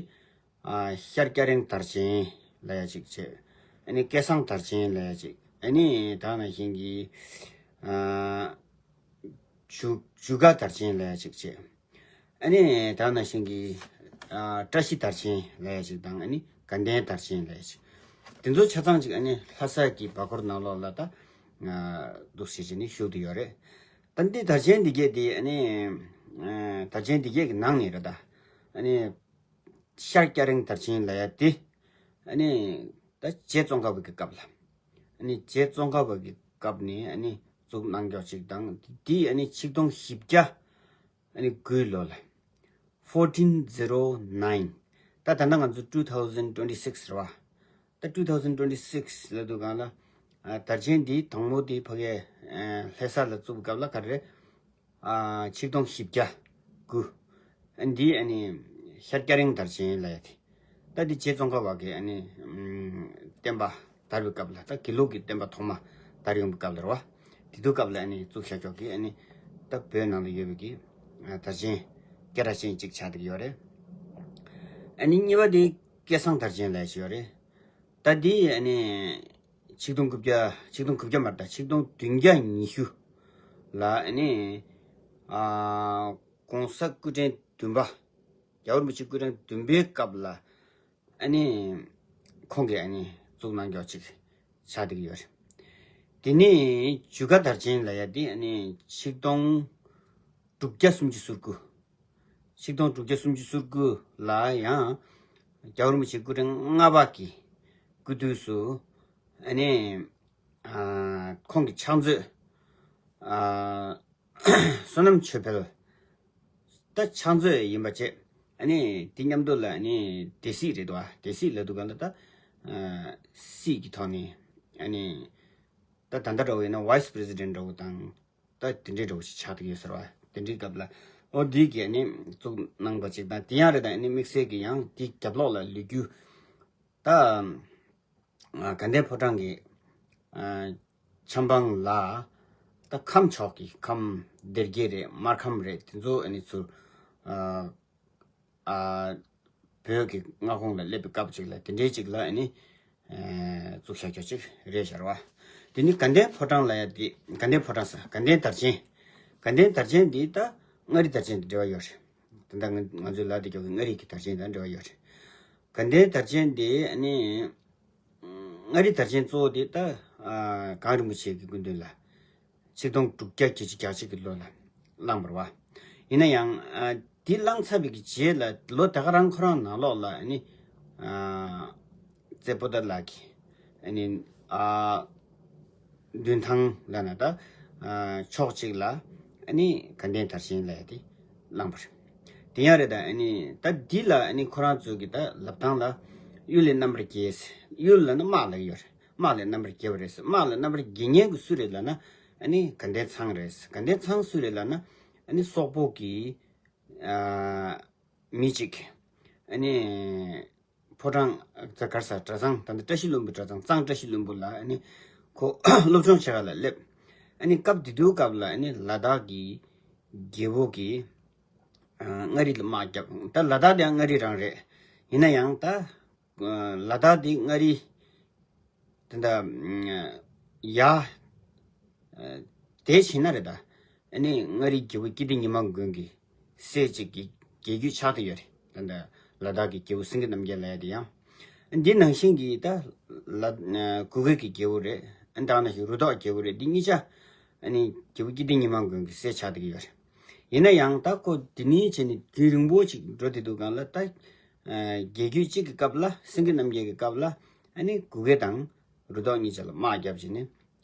ཨ་ཤར་སྐྱ་རེངས་དར་ཆེན་ལབ་ཡ་གཅིག་བྱས། ཨ་ནི་སྐལ་བཟང་དར་ཆེན་ལབ་ཡ་གཅིག། ཨ་ནི་ད་ནང་བཞིན་གྱི་ཨ་ཇུ་ཇུ་ག་དར་ཆེན་ལབ་ཡ་གཅིག་བྱས། ཨ་ནི་ད་ནང་བཞིན་གྱི་ཨ་བཀྲ་ཤིས་དར་ཆེན་ལབ་ཡ་ཅིག་དང་། ཨ་ནི་དགའ་ལྡན་དར་ཆེན་ལབ་ཡ་ཅིག། དེ་ཚོ་ཆ་ཚང་ཅིག་ཨ་ནི་ལྷ་ས་གི་བར་སྐོར་ནང་ལོགས་ལ་ད་འདུག་ཟེར་བྱས་ནས་ཞུགས་བསྡད་ཡོད་རེད། ད་འདི་དར་ཆེན་འདི་གས་དེ་ཨ་ནི་དར་ཆེན་འདི་གས་ཀྱི་ནང་ནས་རེད་ད། ཨ་ནི་ཤར་སྐྱ་རེངས་དར་ཆེན་ལབ་ཡ་དེ་ཨ་ནི་ད་རྗེ་ཙོང་ཁ་པ་གི་སྐབས་ལ། ཨ་ནི་རྗེ་ཙོང་ཁ་པ་གི་སྐབས་ནས་ཨ་ནི་བཙུགས་གནང་ཀྱོག་ཅིག་དང་། འདི་ཨ་ནི་ཆིག་སྟོང་བཞི་བརྒྱ་ཨ་ནི་དགུའི་ལོ་ལ། Fourteen zero nine། ད་ད་ལྟ་ང་ཚོ་two thousand twenty six རེད་བ། ད་two thousand twenty six ལབ་དུས་སྒང་ལ། ཨ། དར་ཆེན་འདི་དང་པོ་འདི་ཕ་གིའི་ཨ་ལྷ་ས་ལ་བཙུགས་པའི་སྐབས་ལ་ག་རེ་རེད། ཨ། ཆིག་སྟོང་བཞི་བརྒྱ་དགུ། ཨ། འདི་ཨ་ནི་ཤར་སྐྱ་རེངས་དར་ཆེན་ལབ་ཡ་དེ། ད་འདི་རྗེ་ཙོང་ཁ་པ་གི་ཨ་ནི་ཨམ་བསྟན་པ་དར་བའི་སྐབས་ལ། ད་དགེ་ལུགས་ཀྱི་བསྟན་པ་ཐོག་མ་དར་ཡོང་བའི་སྐབས་ལ་རེད་བ། དེ་དུས་སྐབས་ལ་ཨ་ནི་བཙུགས་བཞག་ཀྱོག་གི་ཨ་ནི་ད་བོད་ནང་ལ་ཡོད་པའི་གི་ཨ་དར་ཆེན་སྐད་གྲགས་ཅན་གཅིག་ཆགས་བསྡད་ཀྱི་ཡོད་རེད། ཨ་ནི་གཉིས་པ་དེ་སྐལ་བཟང་དར་ཆེན་ལབ་ཡ་ཅིག་ཡོད་རེད། ད་འདི་ཨ་ནི་ཆིག་སྟོང་དགུ་བརྒྱ། ཆིག་སྟོང་དགུ་བརྒྱ་མ་རེད་ད། ཆིག་སྟོང་བདུན་བརྒྱ་ཉི་ཤུ་ལ་ཨ་ནི་ཨ་༸གོང་ས་སྐུ་ཕྲེང་བདུན་པ། རྒྱལ་བ་རིན་པོ་ཆེ་སྐུ་ཕྲེང་བདུན་པའི་སྐབས་ལ་ཨ་ནི་ཁོང་གིས་ཨ་ནི་བཙུགས་གནང་ཀྱོག་ཅིག་ཆགས་བསྡད་ཀྱི་ཡོད་རེད། དེ་ནས་འཇུ་དགའ་དར་ཆེན་ལབ་ཡ་དེ་ཨ་ནི་ཆིག་སྟོང་དྲུག་བརྒྱ་སུམ་ཅུ་སོ་དགུ། ཆིག་སྟོང་དྲུག་བརྒྱ་སུམ་ཅུ་སོ་དགུ་ལ་ཡང་རྒྱལ་བ་རིན་པོ་ཆེ་སྐུ་ཕྲེང་ལྔ་པ་གི་སྐུ་དུས་སུ་ཨ་ནི་ཨ་ཁོང་གི་ཕྱག་མཛོད་ཨ་བསོད་ནམས་ཆོས་འཕེལ། ད་ཕྱག་མཛོད་ཡིན་པ་བྱས། ཨ་ནི་དེ་མཉམ་དུ་ལ་ཨ་ནི་སྡེ་སྲིད་རེད་འདུག་བ། སྡེ་སྲིད་ལབ་དུས་སྒང་ལ་ད་ཨ་སྲིད་ཀྱི་ཐོག་ནས་ཨ་ནི་ད་ད་ལྟ་འདྲ་བོ་ཡིན་ན་vice president འདྲ་བོ་དང་། ད་དེ་འདྲའི་འདྲ་བོ་ཞིག་ཆགས་བསྡད་ཡོད་ཟེར་བ། དེ་འདྲའི་སྐབས་ལ་ཨོ་འདི་གི་ཨ་ནི་བཙུགས་གནང་པ་ཅིག་དང་། དེ་ཡང་རེད། ད་ཨ་ནི་དམིགས་བསལ་གྱི་ཡང་དེའི་རྒྱབ་ལོགས་ལ་ལུས་རྒྱུ་ད། ཨ། དགའ་ལྡན་ཕོ་བྲང་གི་ཨ་ཆབ་འབངས་ལ། ད་ཁམས་ཕྱོགས་ཀྱི་ཁམས་སྡེ་དགེ་རེད། སྨར་ཁམས་རེད། དེ་ཚོ་ཨ་ནི་ཚུར་ཨ་ཨ་བོད་ཀྱི་མངའ་ཁོངས་ལ་སླེབས་པའི་སྐབས་ཅིག་ལ་དེ་འདྲའི་ཅིག་ལ་ཨ་ནི་ཨ་བཙུགས་བཞག་ཀྱོག་ཅིག་རེད་ཤག་བ། དེ་ནི་དགའ་ལྡན་ཕོ་བྲང་ལབ་ཡ་དེ། དགའ་ལྡན་ཕོ་བྲང་ཟེར། དགའ་ལྡན་དར་ཆེན། དགའ་ལྡན་དར་ཆེན་འདི་ད་མངའ་རིས་དར་ཆེན་དང་འབྲེལ་བ་ཡོད་རེད། ད་ལྟ་ང་ང་ཚོའི་ལབ་བསྡད་ཀྱོག་གི་མངའ་རིས་ཀྱི་དར་ཆེན་དང་འབྲེལ་བ་ཡོད་རེད། དགའ་ལྡན་དར་ཆེན་འདི་ཨ་ནི་མངའ་རིས་དར་ཆེན་གཙོ་བོ་དེ་ད་ཨ་གངས་རིན་པོ་ཆེ་གི་སྐུ་མདུན་ལ་ཆིག་སྟོང་དྲུག་བརྒྱ་བརྒྱད་ཅུ་གྱ་གཅིག་གི་ལོ་ལ་བླངས་པ་རེད་བ། ཡིན་ན་ཡང་ཨ་འདི་བླངས་ཚར་བའི་གི་རྗེས་ལ་ལོ་ད་ག་རང་ཁོ་རང་ནང་ལོགས་ལ་ཨ་ནི་ཨ་རྩེ་པོ་ཏ་ལ་གི་ཨ་ནི་ཨ་མདུན་ཐང་ལབ་ན་ད་ཨ་ཕྱོགས་གཅིག་ལ་ཨ་ནི་དགའ་ལྡན་དར་ཆེན་ལབ་ཡ་དེ་བླངས་པ་རེད། དེ་ཡང་རེད། ད་ཨ་ནི་ད་འདི་ལ་ཨ་ནི་ཁོ་རང་ཚོ་གི་ད་ལབ་སྟངས་ལ་གཡུལ་ལས་རྣམ་པར་རྒྱལ། གཡུལ་ལབ་ན་དམག་ལ་ཡོད་རེད། དམག་ལས་རྣམ་པར་རྒྱལ་བ་རེད། དམག་ལས་རྣམ་པར་རྒྱལ་མཁན་གྱི་སུ་རེད་ལབ་ན་ཨ་ནི་དགའ་ལྡན་ཚང་རེད། དགའ་ལྡན་ཚང་སུ་རེད་ལབ་ན་ཨ་ནི་སོག་པོ་གི་ཨ་མི་གཅིག་ཨ་ནི་ཕོ་བྲང་། ད་ག་རེ་ཟེར། གྲྭ་ཚང་། ད་ལྟ་བཀྲ་ཤིས་ལྷུན་པོའི་གྲྭ་ཚང་། གཙང་བཀྲ་ཤིས་ལྷུན་པོ་ལ་ཨ་ནི་ཁོ་སློབ་སྦྱོང་བྱེད་ག་ལ་སླེབས། ཨ་ནི་སྐབས་དེ་དུས་སྐབས་ལ་ཨ་ནི་ལ་དྭགས་ཀྱི་རྒྱལ་པོ་གིས་ཨ་མངའ་རིས་ལ་དམག་བརྒྱབ། ད་ལ་དྭགས་དེ་ཡང་མངའ་རིས་རང་རེད། ཡིན་ན་ཡང་ད་ཨ་ལ་དྭགས་དེ་མངའ་རིས་དེ་འདྲ་ཡ་དེ་བྱས་ན་རེད་ད། ཨ་ནི་མངའ་རིས་རྒྱལ་པོ་སྐྱིད་ལྡེ་ཉི་མ་མགོན་གྱི་སྲས་གཅིག་གི་རྒྱལ་རྒྱུད་ཆགས་བསྡད་ཡོད་རེད། ད་ལྟ་ལ་དྭགས་ཀྱི་རྒྱལ་པོ་སེང་གེ་རྣམ་རྒྱལ་ལབ་ཡ་དེ་ཡང་། འདི་ནང་བཞིན་གྱི་ད་ལ་གུ་གེ་གི་རྒྱལ་པོ་རེད། ཨ་ནི་ད་ནང་བཞིན་རུ་ཐོག་རྒྱལ་པོ་རེད། འདི་གཉིས་ཆ་ཨ་ནི་རྒྱལ་པོ་སྐྱིད་ལྡེ་ཉི་མ་མགོན་གྱི་སྲས་ཆགས་བསྡད་ཀྱི་ཡོད་རེད། ཡིན་ན་ཡང་ད་ཁོ་འདི་ནས་བྱས་ནས་དུས་རིང་པོ་ཅིག་འགྲོ་བསྡད་དུས་སྒང་ལ། ད་རྒྱལ་རྒྱུད་གཅིག་གི་སྐབས་ལ། སེང་གེ་རྣམ་རྒྱལ་གྱི་སྐབས་ལ་ཨ་ནི་གུ་གེ་དང་རུ་ཐོག་གཉིས་ཆ་ལ་དམག་བརྒྱབ་བྱས་ནས།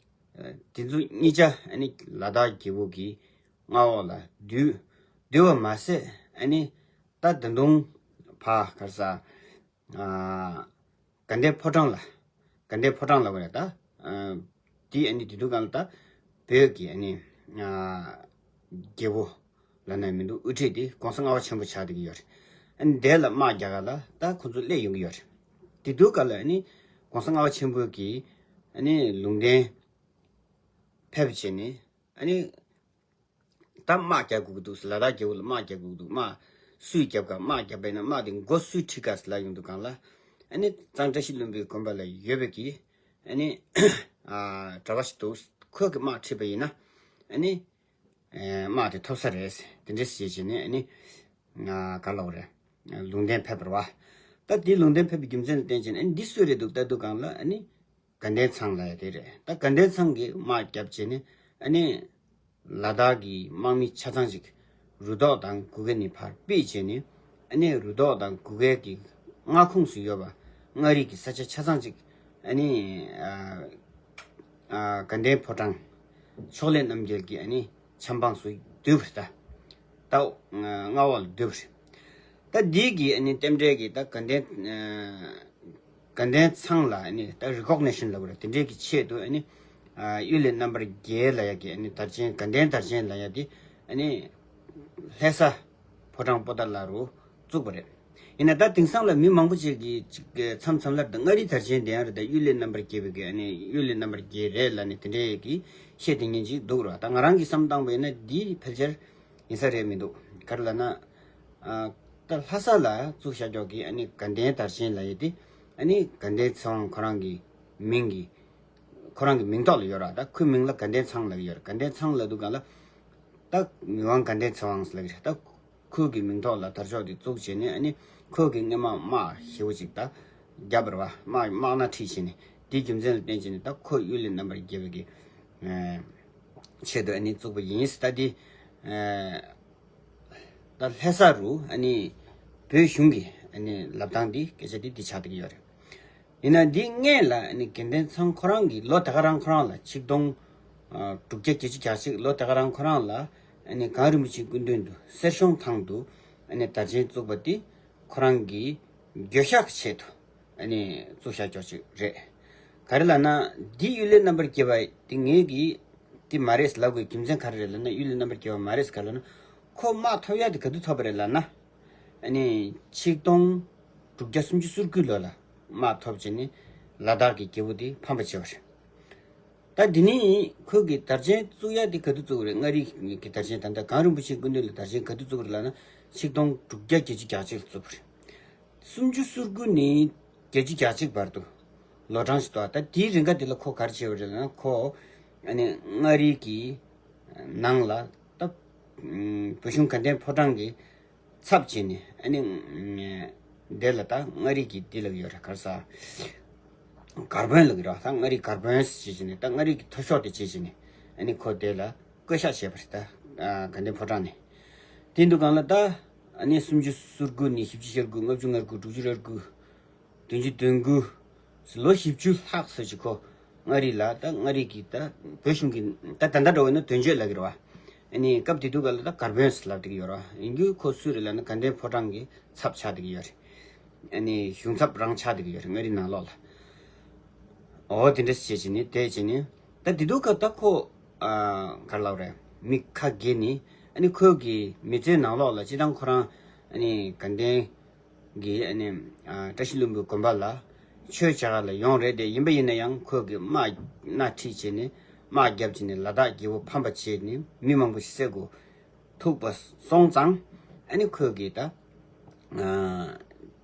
ཨ་དེ་ཚོ་གཉིས་ཆ་ཨ་ནི་ལ་དྭགས་རྒྱལ་པོ་གི་མངའ་འོག་ལ་བསྡུས། བསྡུས་པ་མ་ཟད་ཨ་ནི་ད་ད་དུང་ཕ་ག་རེ་ཟེར། ཨ་དགའ་ལྡན་ཕོ་བྲང་ལ། དགའ་ལྡན་ཕོ་བྲང་ལ་བ་རེད་ད། ཨ་དེ་ཨ་ནི་དེ་དུས་སྒང་ལ་ད་བོད་ཀྱི་ཨ་ནི་ཨ་རྒྱལ་པོ་ལབ་ན་མི་འདུག། དབུ་ཁྲིད་དེ་༸གོང་ས་ལྔ་པ་ཆེན་པོ་ཆགས་བསྡད་ཀྱི་ཡོད་རེད། ཨ་ནི་དེ་ལ་དམག་རྒྱག་ག་ལ་ད་ཁོ་ཚོ་སླེབས་ཡོང་གི་ཡོད་རེད། དེ་དུས་སྐབས་ལ་ཨ་ནི་༸གོང་ས་ལྔ་པ་ཆེན་པོ་གིས་ཨ་ནི་ལུང་བསྟན་ཕེབས་བྱས་ནས། ཨ་ནི་ད་དམག་རྒྱག་དགོས་ཀྱི་འདུག། ལ་དྭགས་རྒྱལ་པོ་ལ་དམག་རྒྱག་དགོས་ཀྱི་འདུག། དམག་སུས་རྒྱབ་ག། དམག་རྒྱབ་པ་ཡིན་ན་དམག་དེ་མགོ་སུས་ཁྲིད་ག་ཟེར་ལབ་ཡོང་དུས་སྒང་ལ། ཨ་ནི་གཙང་བཀྲ་ཤིས་ལྷུན་པོའི་དགོན་པ་ལ་ཡོད་པའི་གི་ཨ་ནི་ཨ་གྲྭ་པ་ཞིག་འདུག། ཁོས་གི་དམག་ཁྲིད་པ་ཡིན་ན་ཨ་ནི་ཨ་དམག་དེ་ཐོབ་ས་རེད། དེ་འདྲ་ཞིག་བྱས་ནས་ཨ་ནི་ཨ་ག་ལབ་དགོས་རེད། ལུང་བསྟན་ཕེབས་པ་རེད་བ། ད་དེའི་ལུང་བསྟན་ཕེབས་པའི་རྒྱུ་མཚན་ལ་བརྟེན་བྱས་ནས། ཨ་ནི་འདི་སུ་རེད་འདུག་ལྟ་དུས་སྒང་ལ། ཨ་ནི་དགའ་ལྡན་ཚང་ལབ་ཡ་དེ་རེད། ད་དགའ་ལྡན་ཚང་གིས་དམག་བརྒྱབ་བྱས་ནས། ཨ་ནི་ལ་དྭགས་ཀྱི་དམག་མི་ཆ་ཚང་ཅིག་རུ་ཐོག་དང་གུ་གེ་ནས་ཕར་ཕུད་བྱས་ནས། ཨ་ནི་རུ་ཐོག་དང་གུ་གེ་གི་མངའ་ཁོངས་སུ་ཡོད་པ་མངའ་རིས་ཀྱི་ས་ཆ་ཆ་ཚང་ཅིག་ཨ་ནི་ཨ་ཨ་དགའ་ལྡན་ཕོ་བྲང་ཕྱོགས་ལས་རྣམ་རྒྱལ་གྱི་ཨ་ནི་ཆབ་འབངས་སུ་བསྡུས་པ་རེད། ད་ད་མངའ་འོག་ལ་བསྡུས་པ་རེད། ད་འདི་གི་ཨ་ནི་རྟེན་འབྲེལ་གྱི་ད་དགའ་ལྡན་ཨ་དགའ་ལྡན་ཚང་ལ་ཨ་ནི་ད་རི་ཀོག་ནེ་ཤན་ལབ་པ་རེད། དེ་འདྲའི་གི་ཆེད་དུ་ཨ་ནི་ཨ་གཡུལ་ལས་རྣམ་པར་རྒྱལ་ལབ་ཡ་གི་ཨ་ནི་དར་ཆེན། དགའ་ལྡན་དར་ཆེན་ལབ་ཡ་དེ་ཨ་ནི་ལྷ་ས་ཕོ་བྲང་པོ་ཏཱ་ལ་རུ་བཙུགས་པ་རེད། ཡིན་ན་ད་དེང་སང་ལ་མི་མང་པོ་ཅིག་གིས་ཅིག་མཚམས་མཚམས་ལ་ད་མངའ་རིས་དར་ཆེན་དེ་ཡང་རེད། ད་གཡུལ་ལས་རྣམ་པར་རྒྱལ་བའི་གི་ཨ་ནི་གཡུལ་ལས་རྣམ་པར་རྒྱལ་རེད་ལབ་ནས་དེ་འདྲའི་གི་བཤད་དེ་ཉན་ཅིག་འདུག་ར། ད་ང་རང་གིས་བསམ་བཏང་བ་ཡིན་ན་འདི་ཕལ་ཆེར་ཡིན་ས་རེད་མི་འདུག་ག་རེ་ལབ་ན། ཨ་ད་ལྷ་ས་ལ་བཙུགས་བཞག་ཀྱོག་གི་ཨ་ནི་དགའ་ལྡན་དར་ཆེན་ལབ་ཡས་དེ། ཨ་ནི་དགའ་ལྡན་ཚེ་དབང་ཁོ་རང་གི་མིང་གི་ཁོ་རང་གི་མིང་ཐོག་ལ་ཡོད་ར། ད་ཁོའི་མིང་ལ་དགའ་ལྡན་ཚང་ལབ་ཀྱི་ཡོད་ར། དགའ་ལྡན་ཚང་ལབ་དུས་སྒང་ལ་ད་མི་དབང་དགའ་ལྡན་ཚེ་དབང་ལབ་ཀྱི་ར། ད་ཁོའི་གི་མིང་ཐོག་ལ་དར་ལྕོག་དེ་བཙུགས་བྱས་ནས། ཨ་ནི་ཁོའི་གི་སྔས་མ་དམག་ཞེ་པོ་ཅིག་ད་བརྒྱབ་པ་རེད་བ། དམག་དམག་སྣ་ཁྲིད་བྱས་ནས། དེའི་རྒྱུ་མཚན་ལ་བརྟེན་བྱས་ནས་ད་ཁོ་གཡུལ་ལས་རྣམ་པར་རྒྱལ་བའི་གི་ཨ་ཆེད་དུ་ཨ་ནི་བཙུགས་པ་ཡིན་ཟེར། ད་དེ་ཨ་ད་ལྷ་ས་རུ་ཨ་ནི་བོད་གཞུང་གི་ཨ་ནི་ལབ་སྟངས་འདི། སྐད་ཆ་འདི་འདི་ཆགས་བསྡད་ཀྱི་ཡོད་རེད། ཡིན་ན་འདི་སྔས་ལ་ཨ་ནི་དགའ་ལྡན་ཚང་ཁོ་རང་གིས་ལོ་དེ་ག་རང་ཁོ་རང་ལ་ཆིག་སྟོང་ཨ་དྲུག་བརྒྱ་བརྒྱད་ཅུ་གྱ་གཅིག་ལོ་དེ་ག་རང་ཁོ་རང་ལ་ཨ་ནི་གངས་རིན་པོ་ཆེའི་སྐུ་མདུན་དུ་གསེར་གཞོང་ཐང་དུ་ཨ་ནི་དར་ཆེན་བཙུགས་པ་འདི་ཁོ་རང་གི་འགྱོད་བཤགས་ཀྱི་ཆེད་དུ་ཨ་ནི་བཙུགས་བཞག་ཀྱོག་ཅིག་རེད། ག་རེ་ལབ་ན། འདི་གཡུལ་ལས་རྣམ་པར་རྒྱལ་བ་འདི་ངེད་ཀྱིས་འདི་མ་རེད་ལབ་དགོས་རྒྱུ་མཚན་ག་རེ་རེད་ལབ་ན། གཡུལ་ལས་རྣམ་པར་རྒྱལ་བ་མ་རེད་ག་རེ་ལབ་ན། ཁོ་དམག་ཐོབ་ཡ་དེ་ག་དུས་ཐོབ་པ་རེད་ལབ་ན། ཨ་ནི་ཆིག་སྟོང་དྲུག་བརྒྱ་སུམ་ཅུ་སོ་དགུ་ལོ་ལ་དམག་ཐོབ་བྱས་ནས་ལ་དྭགས་ཀྱི་རྒྱལ་པོ་དེ་ཕམ་པ་བྱས་པ་རེད། ད་འདི་ནི་ཁོས་ཀྱི་དར་ཆེན་བཙུགས་ཡ་དེ་ག་དུས་བཙུགས་པ་རེད། མངའ་རིས་ཀྱི་དར་ཆེན་ད་ལྟ་གངས་རིན་པོ་ཆེའི་སྐུ་མདུན་ལ་དར་ཆེན་ག་དུས་བཙུགས་པ་རེད་ལབ་ན། ཆིག་སྟོང་དྲུག་བརྒྱ་བརྒྱད་ཅུ་གྱ་གཅིག་ལ་བཙུགས་པ་རེད། སུམ་ཅུ་སོ་དགུ་ནས་བརྒྱད་ཅུ་གྱ་གཅིག་བར་དུ་ལོ་གྲངས་ཤིག་འདུག་ད་དེའི་རིང་ག་དེ་ལ་ཁོ་ག་རེ་བྱས་པ་རེད་ལབ་ན། ཁོ་ཨ་ནི་མངའ་རིས་ཀྱི་ནང་ལ་ད་ཨ་བོད་གཞུང་དགའ་ལྡན་ཕོ་བྲང་གི་ཚབ་བྱས་ནས། ཨ་ནི་ཨ་དེ་ལ་ད་མངའ་རིས་ཀྱི་དེ་ལབ་ཡོད་རེད། ག་རེ་ཟ། གར་དཔོན་ལབ་ཀྱི་རེད། ད་མངའ་རིས་གར་དཔོན་ཟེར་བྱས་ནས། ད་མངའ་རིས་ཀྱི་མཐོ་ཤོས་དེ་བྱས་བྱས་ནས། ཨ་ནི་ཁོ་དེ་ལ་བསྐོ་བཞག་བྱས་པ་རེད། ད་ཨ་དགའ་ལྡན་ཕོ་བྲང་ནས། དེ་འདུག་གང་ལ་ད་ཨ་ནི་སུམ་ཅུ་སོ་དགུ་ནས་བཞི་བཅུ་ཞེ་དགུ། ལྔ་བཅུ་ང་དགུ། དྲུག་ཅུ་རེ་དགུ། བདུན་ཅུ་དོན་དགུ། ལོ་བཞི་བཅུ་ལྷག་ཙམ་ཅིག་ཁོ་མངའ་རིས་ལ། ད་མངའ་རིས་ཀྱི་ད་བོད་གཞུང་གི་ད་ད་ལྟ་འདྲ་བོ་ཡིན་ན་དོན་གཅོད་ལབ་ཀྱི་རེད་བ། ཨ་ནི་སྐབས་དེ་དུས་སྐབས་ལ་ད་གར་དཔོན་ཟེར་ལབ་བསྡད་ཀྱི་ཡོད་རེད་བ། ཡིན་རྒྱུ་ཁོ་སུ་རེད་ལབ་ན། དགའ་ལྡན་ཕོ་བྲང་གི་ཚབ་ཆགས་བསྡད་ཀྱི་ཡོད་རེད། ཨ་ནི་གཞུང་ཚབ་རང་ཆགས་བསྡད་ཀྱི་ཡོད་རེད། མངའ་རིས་ནང་ལོགས་ལ། འོ་དེ་འདྲ་བྱས་བྱས་ནས། དེ་བྱས་ནས་ད་དེ་དུས་སྐབས་ད་ཁོ་ཨ་ག་རེ་ལབ་རེད། མི་ཁ་གྱེས་ནས། ཨ་ནི་ཁོའི་གི་མི་ཚེའི་ནང་ལོགས་ལ་སྤྱིར་བཏང་ཁོ་རང་ཨ་ནི་དགའ་ལྡན་གི་ཨ་ནི་ཨ་བཀྲ་ཤིས་ལྷུན་པོའི་དགོན་པ་ལ་ཆོས་བྱ་ག་ལ་ཡོང་རེད་དེ། ཡིན་པ་ཡིན་ན་ཡང་ཁོས་གི་དམག་སྣ་ཁྲིད་བྱས་ནས། དམག་བརྒྱབ་བྱས་ནས་ལ་དྭགས་རྒྱལ་པོ་ཕམ་པ་བྱས་ནས་མི་མང་པོ་ཞིག་བསད་དགོས་ཐུག་པ་སོང་ཙང་། ཨ་ནི་ཁོས་གི་ད་ཨ་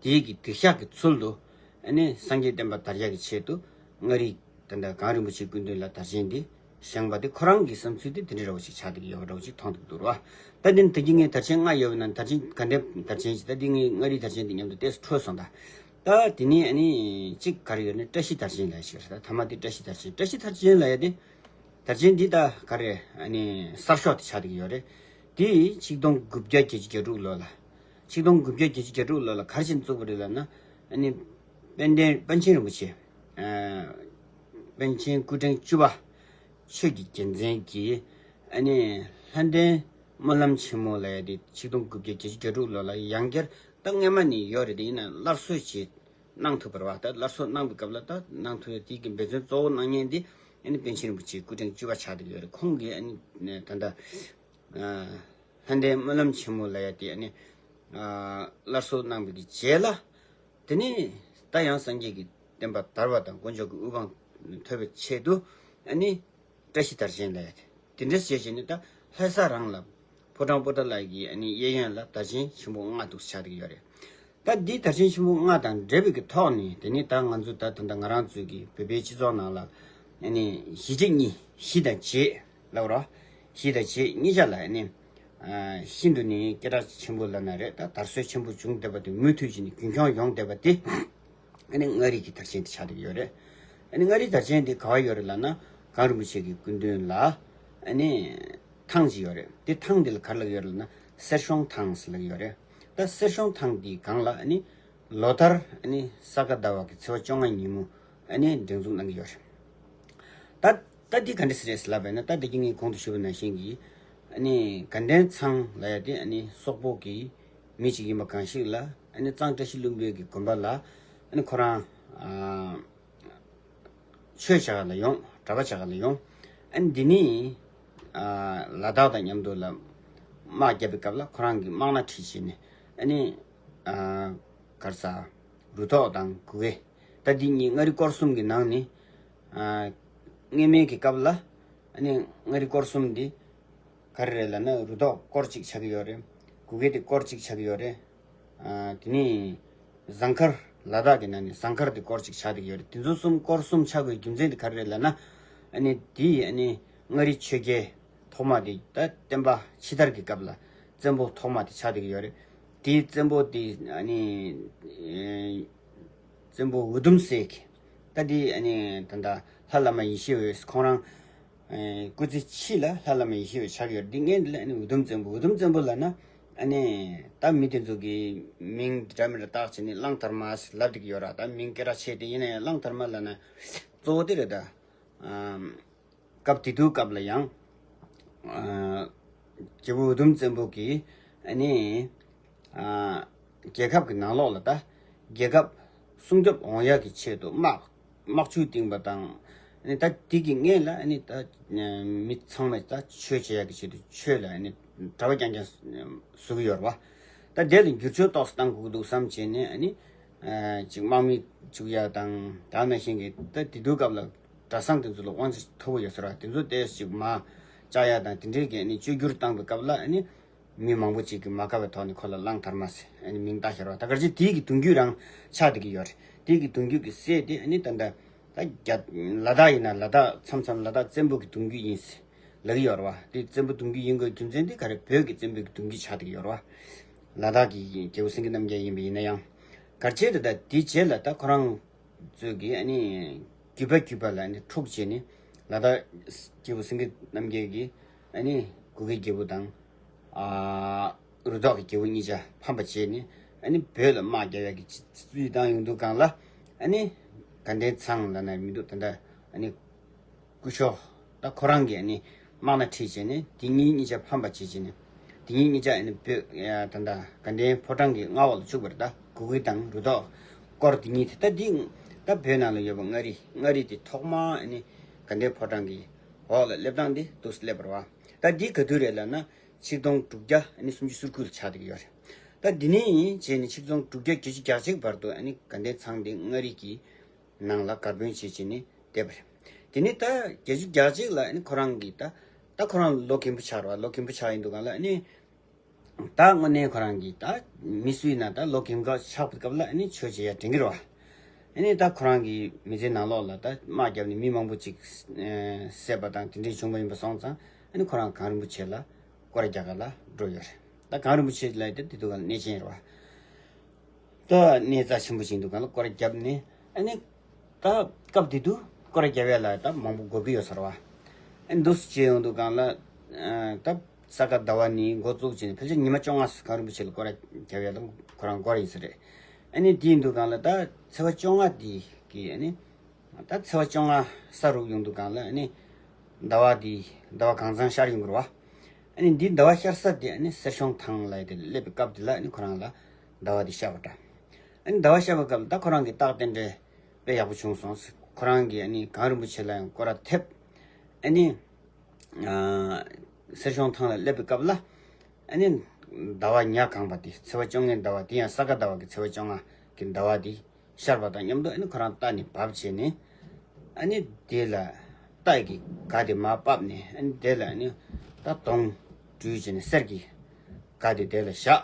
དེའི་གི་སྡིག་བཤགས་ཀྱི་ཚུལ་དུ། ཨ་ནི་སངས་རྒྱས་བསྟན་པ་དར་ཡག་གི་ཆེད་དུ་མངའ་རིས་ད་ལྟ་གངས་རིན་པོ་ཆེའི་སྐུ་མདུན་ལ་དར་ཆེན་འདི་བཞེངས་པ་དེ། ཁོ་རང་གི་བསམ་ཚུལ་དེ་དེ་འདྲ་འདྲ་བོ་ཞིག་ཆགས་བསྡད་ཀྱི་ཡོད་པ་འདྲ་བོ་ཅིག་མཐོང་བསྡད་ཀྱི་འདུག་ར། ད་འདི་ནི་ད་གིན་ངས་དར་ཆེན་ལྔ་ཡོད་པའི་ནང་དར་ཆེན་དགའ་ལྡན་དར་ཆེན་ཞིག་ད་འདི་ངས་མངའ་རིས་དར་ཆེན་འདི་མཉམ་དུ་ཏོག་ཙམ་འཕྲོས་སོང་། ད་ད་དེ་ནས་ཨ་ནི་གཅིག་ག་རེ་ཡོད་ན། བཀྲ་ཤིས་དར་ཆེན་ལབ་ཞིག་རེད། ད་མཐའ་མ་དེ་བཀྲ་ཤིས་དར་ཆེན། བཀྲ་ཤིས་དར་ཆེན་ལབ་ཡ་དེ། དར་ཆེན་འདི་ད་ག་རེ་ཨ་ནི་གསར་ཤོག་དེ་ཆགས་བསྡད་ཀྱི་ཡོད་རེད། དེ་ཆིག་སྟོང་དགུ་བརྒྱ་བརྒྱད་ཅུ་གྱ་དྲུག་ལོ་ལ། ཆིག་སྟོང་དགུ་བརྒྱ་བརྒྱད་ཅུ་གྱ་དྲུག་ལོ་ལ་ག་རེ་བྱས་ནས་བཙུགས་པ་རེད་ལབ་ན། ཨ་ནི་དཔལ་ལྡན་པཎ་ཆེན་རིན་པོ་ཆེ། ཨ་པཎ་ཆེན་སྐུ་ཕྲེང་བཅུ་པ་ཆོས་ཀྱི་རྒྱལ་མཚན་གྱིས། ཨ་ནི་ལྷ་ལྡན་སྨོན་ལམ་ཆེན་མོ་ལབ་ཡ་དེ་ཆིག་སྟོང་དགུ་བརྒྱ་བརྒྱད་ཅུ་གྱ་དྲུག་ལོ་ལ་ཡང་བསྐྱར། ད་སྔས་མ་ནས་ཡོད་རེད་དེ། ཡིན་ན་སླར་གསོ་བྱས་གནང་ཐུབ་པ་རེད་བ། ད་སླར་གསོ་གནང་པའི་སྐབས་ལ་ད་གནང་ཐུབ་ཡ་དེ་གི་འབད་བརྩོན་གཙོ་བོ་གནང་མཁན་དེ་ཨ་ནི་པཎ་ཆེན་རིན་པོ་ཆེ་སྐུ་ཕྲེང་བཅུ་པ་ཆགས་བསྡད་ཀྱི་ཡོད་རེད། ཁོང་གིས་ཨ་ནི་ད་ལྟ་ཨ་ལྷ་ལྡན་སྨོན་ལམ་ཆེན་མོ་ལབ་ཡ་དེ་ཨ་ནི་ཨ་སླར་གསོ་གནང་བའི་གི་རྗེས་ལ། དེ་ནས་ད་ཡང་སངས་རྒྱས་ཀྱི་བསྟན་པ་དར་བ་དང་དཀོན་མཆོག་གི་དབུ་འཕང་ཐོབ་པའི་ཆེད་དུ། ཨ་ནི་བཀྲ་ཤིས་དར་ཆེན་ལབ་ཡ་དེ། དེ་འདྲ་བྱས་བྱས་ནས་ད་ལྷ་ས་རང་ལ་ཕོ་བྲང་པོ་ཏཱ་ལ་གི་ཨ་ནི་གཡས་གཡོན་ལ་དར་ཆེན་ཆེན་པོ་ལྔ་འདུག་ཆགས་བསྡད་ཀྱི་ཡོད་རེད། ད་འདི་དར་ཆེན་ཆེན་པོ་ལྔ་དང་འབྲེལ་བའི་གི་ཐོག་ནས། དེ་ནི་ད་ང་ཚོ་ད་ད་ལྟ་ང་རང་ཚོའི་གི་བོད་པའི་སྤྱི་ཚོགས་ནང་ལ་ཨ་ནི་གཞིས་བྱེས་གཉིས། གཞིས་དང་བྱེས་ལབ་རོ། གཞིས་དང་བྱེས་གཉིས་ཆ་ལ་ཨ་ནི་ ཨ་ཤིན་ཏུ་ནི་སྐད་གྲགས་ཆེན་པོ་ལབ་ན་རེད། ད་དར་སྲོལ་ཆེན་པོ་བྱུང་བསྡད་པ་དེ་མུ་མཐུད་ཀྱིས་ནི་རྒྱུན་འཁྱོངས་ཡོང་བསྡད་པ་དེ་ཨ་ནི་མངའ་རིས་ཀྱི་དར་ཆེན་དེ་ཆགས་བསྡད་ཀྱི་ཡོད་རེད། ཨ་ནི་མངའ་རིས་དར་ཆེན་དེ་ག་བ་ཡོད་རེད་ལབ་ན། གངས་རིན་པོ་ཆེ་གི་སྐུ་མདུན་ལ་ཨ་ནི་ཐང་ཅིག་ཡོད་རེད། དེ་ཐང་དེ་ལ་ག་རེ་ལབ་ཀྱི་ཡོད་རེད་ལབ་ན། གསེར་གཞོང་ཐང་ཟེར་ལབ་ཀྱི་ཡོད་རེད། ད་གསེར་གཞོང་ཐང་དེའི་སྒང་ལ་ཨ་ནི་ལོ་ལྟར་ཨ་ནི་ས་ག་ཟླ་བ་གི་ཚེས་པ་བཅོ་ལྔ་ཉིན་མོ་ཨ་ནི་སྒྲེང་འཛུགས་གནང་གི་ཡོད་རེད། ད་ད་འདི་ག་འདྲ་ཟེར་རེད་ཟེར་ལབ་པ་ཡིན་ན། ད་འདི་གི་ངས་གོང་དུ་ཞུས་པ་ནང་བཞིན་གྱི་ཨ་ནི་དགའ་ལྡན་ཚང་ལབ་ཡ་དེ་ཨ་ནི་སོག་པོ་གི་མི་ཅིག་ཡིན་པ་གང་ཞིག་ལ། ཨ་ནི་གཙང་བཀྲ་ཤིས་ལྷུན་པོའི་གི་དགོན་པ་ལ་ཨ་ནི་ཁོ་རང་ཨ་ཆོས་བྱ་ག་ལ་ཡོང་། གྲྭ་པ་བྱ་ག་ལ་ཡོང་། ཨ་ནི་འདི་ནི་ཨ་ལ་དྭགས་དང་མཉམ་དུ་ལ་དམག་བརྒྱབ་པའི་སྐབས་ལ་ཁོ་རང་གི་དམག་སྣ་ཁྲིད་བྱས་ནས་ཨ་ནི་ཨ་ག་རེ་ཟ། རུ་ཐོག་དང་གུ་གེ། ད་འདི་གཉིས་མངའ་རིས་སྐོར་གསུམ་གྱི་ནང་ནས་ཨ་སྔོན་མའི་གི་སྐབས་ལ་ཨ་ནི་མངའ་རིས་སྐོར་གསུམ་འདི་ག་རེ་རེད་ལབ་ན། རུ་ཐོག་སྐོར་གཅིག་ཆགས་ཀྱི་ཡོད་རེད། གུ་གེ་དེ་སྐོར་གཅིག་ཆགས་ཀྱི་ཡོད་རེད། ཨ་དེ་ནས་ཟངས་དཀར། ལ་དྭགས་ཀྱི་ནང་ནས་ཟངས་དཀར་དེ་སྐོར་གཅིག་ཆགས་བསྡད་ཀྱི་ཡོད་རེད། དེ་ཚོ་གསུམ་སྐོར་གསུམ་ཆགས་དགོས་རྒྱུ་མཚན་དེ་ག་རེ་རེད་ལབ་ན། ཨ་ནི་དེ་ཨ་ནི་མངའ་རིས་ཆོས་རྒྱལ་ཐོག་མ་དེ། ད་བསྟན་པ་ཕྱི་དར་གྱི་སྐབས་ལ་བཙན་པོ་ཐོག་མ་དེ་ཆགས་བསྡད་ཀྱི་ཡོད་རེད། དེའི་བཙན་པོ་དེ་ཨ་ནི་ཨེ་བཙན་པོ་འུ་དུམ་སེ་གི། ད་དེ་ཨ་ནི་ད་ལྟ་ལྷ་བླ་མ་ཡེ་ཤེས་འོད་ཁོང་རང་ཨེ་སྐུ་ཚེ་ཕྱི་ལ་ལྷ་བླ་མ་ཡེ་ཤེས་འོད་ཆགས་ཡོད་རེད། འདི་སྔོན་དེ་ལ་ཨ་ནི་འུ་དུམ་བཙན་པོ། འུ་དུམ་བཙན་པོ་ལབ་ན་ཨ་ནི་ད་མི་དེ་ཚོ་གི་མིང་འདྲ་མི་འདྲ་བཏགས་བྱས་ནས་གླང་དར་མ་ཟེར་ལབ་བསྡད་ཀྱི་ཡོད་ར། ད་མིང་སྐད་གྲགས་ཆེ་དེ་ཡིན་ན་ཡང་གླང་དར་མ་ལབ་ན་གཙོ་བོ་དེ་རེད་ད། ཨམ། སྐབས་དེ་དུས་སྐབས་ལ་ཡང་ཨ་རྒྱལ་པོ་འུ་དུམ་བཙན་པོ་གིས་ཨ་ནི་ཨ་རྒྱལ་ཁབ་ཀྱི་ནང་ལོགས་ལ་ད་རྒྱལ་ཁབ་སྲུང་སྐྱོབ་འོང་ཡག་གི་ཆེད་དུ་དམག་དམག་ཆུ་བཏིང་པ་དང་། ཨ་ནི་ད་དེ་གི་སྔོན་ལ་ཨ་ནི་ད་མི་ཚང་མས་ད་ཆོས་བྱེད་ཡག་གི་ཆེད་དུ་ཆོས་ལ་ཨ་ནི་གྲྭ་པ་རྐྱང་རྐྱང་བཟོ་གི་ཡོད་རེད་བ། ད་དེ་ལ་འགྱུར་བཅོས་ཏོག་ཙམ་བཏང་དགོས་ཀྱི་འདུག་བསམ་བྱས་ནས་ཨ་ནི་ཨ་ཅིག་དམག་མི་བཅུག་ཡག་དང་། ད་ནང་བཞིན་གྱི་ད་དེ་དུས་སྐབས་ལ་གྲྭ་ཚང་དེ་ཚོ་ལ་དབང་ཆ་མཐོ་པོ་ཡོད་ས་རེད་བ། དེ་ཚོ་ཏོག་ཙམ་ཅིག་མར་བཅག་ཡག་དང་དེ་འདྲའི་གི་ཨ་ནི་བཅོས་བསྒྱུར་བཏང་པའི་སྐབས་ལ་ཨ་ནི་མི་མང་པོ་ཅིག་གིས་མ་དགའ་བའི་ཐོག་ནས་ཁོ་ལ་གླང་དར་མ་ཟེར་ཨ་ནི་མིང་བཏགས་ཤར་བ། ད་ག་རེ་ཟེར་དེའི་གི་གདུང་རྒྱུད་རང་ཆགས་བསྡད་ཀྱི་ཡོད་རེད། དེའི་གི་གདུང་རྒྱུད་ཀྱི་སྲས་དེ་ཨ་ནི་ད་ལྟ་ད་རྒྱ་ལ་དྭགས་ཡིན་ན་ལ་དྭགས་མཚམས་མཚམས་ལ་དྭགས་བཙན་པོ་གི་གདུང་རྒྱུད་ཡིན་ཟེར་ལབ་ཀྱི་ཡོད་རེད་བ། དེ་བཙན་པོ་གདུང་རྒྱུད་ཡིན་དགོས་རྒྱུ་མཚན་དེ་ག་རེ། བོད་ཀྱི་བཙན་པོའི་གི་གདུང་རྒྱུད་ཆགས་བསྡད་ཀྱི་ཡོད་རེད་བ། ལ་དྭགས་ཀྱི་རྒྱལ་པོ་སེང་གེ་རྣམ་རྒྱལ་ཡིན་པ་ཡིན་ན་ཡང་། ག་རེ་བྱས་ཏེ་ད་དེའི་རྗེས་ལ་ད་ཁོ་རང་ཚོས་ཀྱིས་ཨ་ནི་རྒྱུད་པ་རྒྱུད་པ་ལ་ཨ་ནི་འཁྲུག་བྱས་ནས་ལ་དྭགས་རྒྱལ་པོ་སེང་གེ་རྣམ་རྒྱལ་གྱིས་ཨ་ནི་གུ་གེ་རྒྱལ་པོ་དང་ཨ་རུ་ཐོག་གི་རྒྱལ་པོ་གཉིས་ཆ་ཕམ་པ་བྱས་ནས་ཨ་ནི་བོད་ལ་དམག་རྒྱག་ཡག་གི་རྩིས་བཏང་ཡོང་དུས་སྒང་ལ་ཨ་ནི་དགའ་ལྡན་ཚང་ལབ་ན་མི་འདུག་ད་ལྟ་ཨ་ནི་སྐུ་ཞབས་ད་ཁོ་རང་གིས་ཨ་ནི་དམག་སྣ་ཁྲིད་བྱས་ནས་དེ་གཉིས་གཉིས་ཆ་ཕམ་པ་བྱེད་བྱས་ནས། དེ་གཉིས་གཉིས་ཆ་ཨ་ནི་བོད་ད་ལྟ་དགའ་ལྡན་ཕོ་བྲང་གི་མངའ་འོག་ལ་བཅུག་པ་རེད། ད་གུ་གེ་དང་རུ་ཐོག་སྐོར་དེ་གཉིས་དེ། ད་འདི་ད་བོད་ནང་ལ་ཡོད་པ་མངའ་རིས། མངའ་རིས་དེ་ཐོག་མར་ཨ་ནི་དགའ་ལྡན་ཕོ་བྲང་གི་འོག་ལ་སླེབས་སྟངས་དེ་འདུག་སེ་སླེབས་པ་རེད་བ། ད་འདི་ག་དུས་རེད་ལབ་ན་ཆིག་སྟོང་དྲུག་བརྒྱ་ཨ་ནི་སུམ་ཅུ་སོ་དགུ་ལ་ཆགས་བསྡད་ཀྱི་ཡོད་རེད། ད་འདི་ནས་བྱས་ནས་ཆིག་སྟོང་དྲུག་བརྒྱ་བརྒྱད་ཅུ་གྱ་གཅིག་བར་དུ་ཨ་ནི་དགའ་ལྡན་ཚང་དེ་མངའ་རིས་ཀྱི་ནང་ལ་སྒར་དཔོན་བྱེད་བྱས་ནས་བསྡད་པ་རེད། དེ་ནས་ད་བརྒྱད་ཅུ་གྱ་གཅིག་ལ་ཨ་ནི་ཁོ་རང་གིས་ད་ད་ཁོ་རང་ལོ་རྒན་པོ་ཆགས་རེད་བ། ལོ་རྒན་པོ་ཆགས་ཡིན་དུས་སྒང་ལ་ཨ་ནི་ད་དངོས་གནས་ཁོ་རང་གིས་ད་མི་སུ་ཡིན་ན་ད་ལོ་རྒན་པོ་ཆགས་པའི་སྐབས་ལ་ཨ་ནི་ཆོས་བྱེད་ཡ་དྲན་གྱི་རེད་བ། ཨ་ནི་ད་ཁོ་རང་གིས་མི་ཚེ་ནང་ལོགས་ལ་ད་དམག་བརྒྱབ་ནས་མི་མང་པོ་ཅིག་ཨེ་བསད་པ་དང་དེ་འདྲས་བྱུང་བ་ཡིན་པ་སོང་ཙང་ཨ་ནི་ཁོ་རང་གངས་རིན་པོ་ཆེ་ལ་སྐོར་ར་རྒྱག་ག་ལ་འགྲོ་ཡོད་རེད། ད་གངས་རིན་པོ་ཆེ་ལ་ཡིན་ད་དེ་དུས་སྒང་ལ་གནས་ཆེན་རེད་བ། ད་གནས་རྩ་ཆེན་པོ་ཞིག་འདུག་གང་ལ་སྐོར་ར་བརྒྱབ་ནས་ཨ་ནི་ད་སྐབས་དེ་དུས་སྐོར་ར་རྒྱབ་ཡ་ལ་ད་མང་པོ་དགོས་ཀྱི་ཡོད་ས་རེད་བ། ཨ་ནི་འདུག་སེ་བྱས་ཡོང་དུས་སྒང་ལ་ཨ་ད་ས་ག་ཟླ་བ་ནས་འགོ་བཙུགས་བྱས་ནས་ཕལ་ཆེར་ཉི་མ་བཅོ་ལྔ་གངས་རིན་པོ་ཆེ་ལ་སྐོར་ར་རྒྱབ་ཡ་ལ་ཁོ་རང་འགོར་ཡིན་ས་རེད། ཨ་ནི་དེ་ཡིན་དུས་སྒང་ལ་ད་ཚེས་པ་བཅོ་ལྔ་དེ་གི་ཨ་ནི་ད་ཚེས་པ་བཅོ་ལྔ་ས་རུབ་ཡོང་དུས་སྒང་ལ་ཨ་ནི་ཟླ་བ་དེ་ཟླ་བ་གང་ཚང་ཤར་ཡོང་གི་རེད་བ། ཨ་ནི་འདི་ཟླ་བ་ཤར་ས་དེ་ཨ་ནི་གསེར་གཞོང་ཐང་ལབ་ཡ་དེ་སླེབས་པའི་སྐབས་དེ་ལ་ཨ་ནི་ཁོ་རང་ལ་ཟླ་བ་དེ་ཤར་བ་འདྲ། ཨ་ནི་ཟླ་བ་ཤར་བའི་སྐབས་ལ་ད་ཁོ་རང་གི་རྟགས་རྟེན་འབྲེལ་དཔེ་ཡག་པོ་བྱུང་སོང་ཟེར། ཁོ་རང་གིས་ཨ་ནི་གངས་རིན་པོ་ཆེ་ལ་ཡང་སྐོར་ར་ཐེབས། ཨ་ནི་ཨ་གསེར་གཞོང་ཐང་ལ་སླེབས་པའི་སྐབས་ལ་ཨ་ནི་ཟླ་བ་ཉ་གང་པ་དེ། ཚེས་པ་བཅོ་ལྔའི་ཟླ་བ་དེ་ཡང་ས་ག་ཟླ་བ་གི་ཚེས་པ་བཅོ་ལྔ་གི་ཟླ་བ་དེ་ཤར་བ་དང་མཉམ་དུ་ཨ་ནི་ཁོ་རང་རྟ་ནས་བབས་བྱས་ནས་ཨ་ནི་དེ་ལ་རྟ་གི་སྒ་དེ་མར་ཕབ་ནས་ཨ་ནི་དེ་ལ་ཨ་ནི་ད་དོང་བྲུས་བྱས་ནས་གསེར་གྱི་སྒ་དེ་དེ་ལ་བཞག།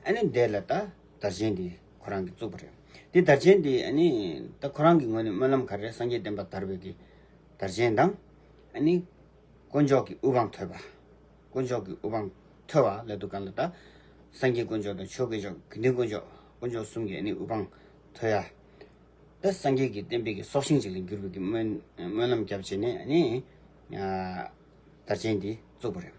ཨ་ནི་དེ་ལ་ད་དར་ཆེན་དེ་ཁོ་རང་གིས་བཙུགས་པ་རེད། དེ་དར་ཆེན་དེ་ཨ་ནི་ད་ཁོ་རང་གི་ངོས་ནས་སྨོན་ལམ་ག་རེ་རེད། སངས་རྒྱས་བསྟན་པ་དར་བའི་གི་དར་ཆེན་དང་། ཨ་ནི་དཀོན་མཆོག་གི་དབུ་འཕང་མཐོ་བ། དཀོན་མཆོག་གི་དབུ་འཕང་ མཐོལ་བ་ལབ་དུས་སྒང་ལ་ད་སངས་རྒྱས་དཀོན་མཆོག་དང་ཆོས་དཀོན་མཆོག་དགེ་འདུན་དཀོན་མཆོག་དཀོན་མཆོག་གསུམ་གྱི་ཨ་ནི་དབུ་འཕང་མཐོ་ཡ། ད་སངས་རྒྱས་ཀྱི་བསྟན་པའི་གི་སྲོག་ཤིང་ཅིག་ལ་འགྱུར་བའི་གི་སྨོན་སྨོན་ལམ་བརྒྱབ་བྱས་ནས་ཨ་ནི་ཨ་དར་ཆེན་འདི་བཙུགས་པ་རེད།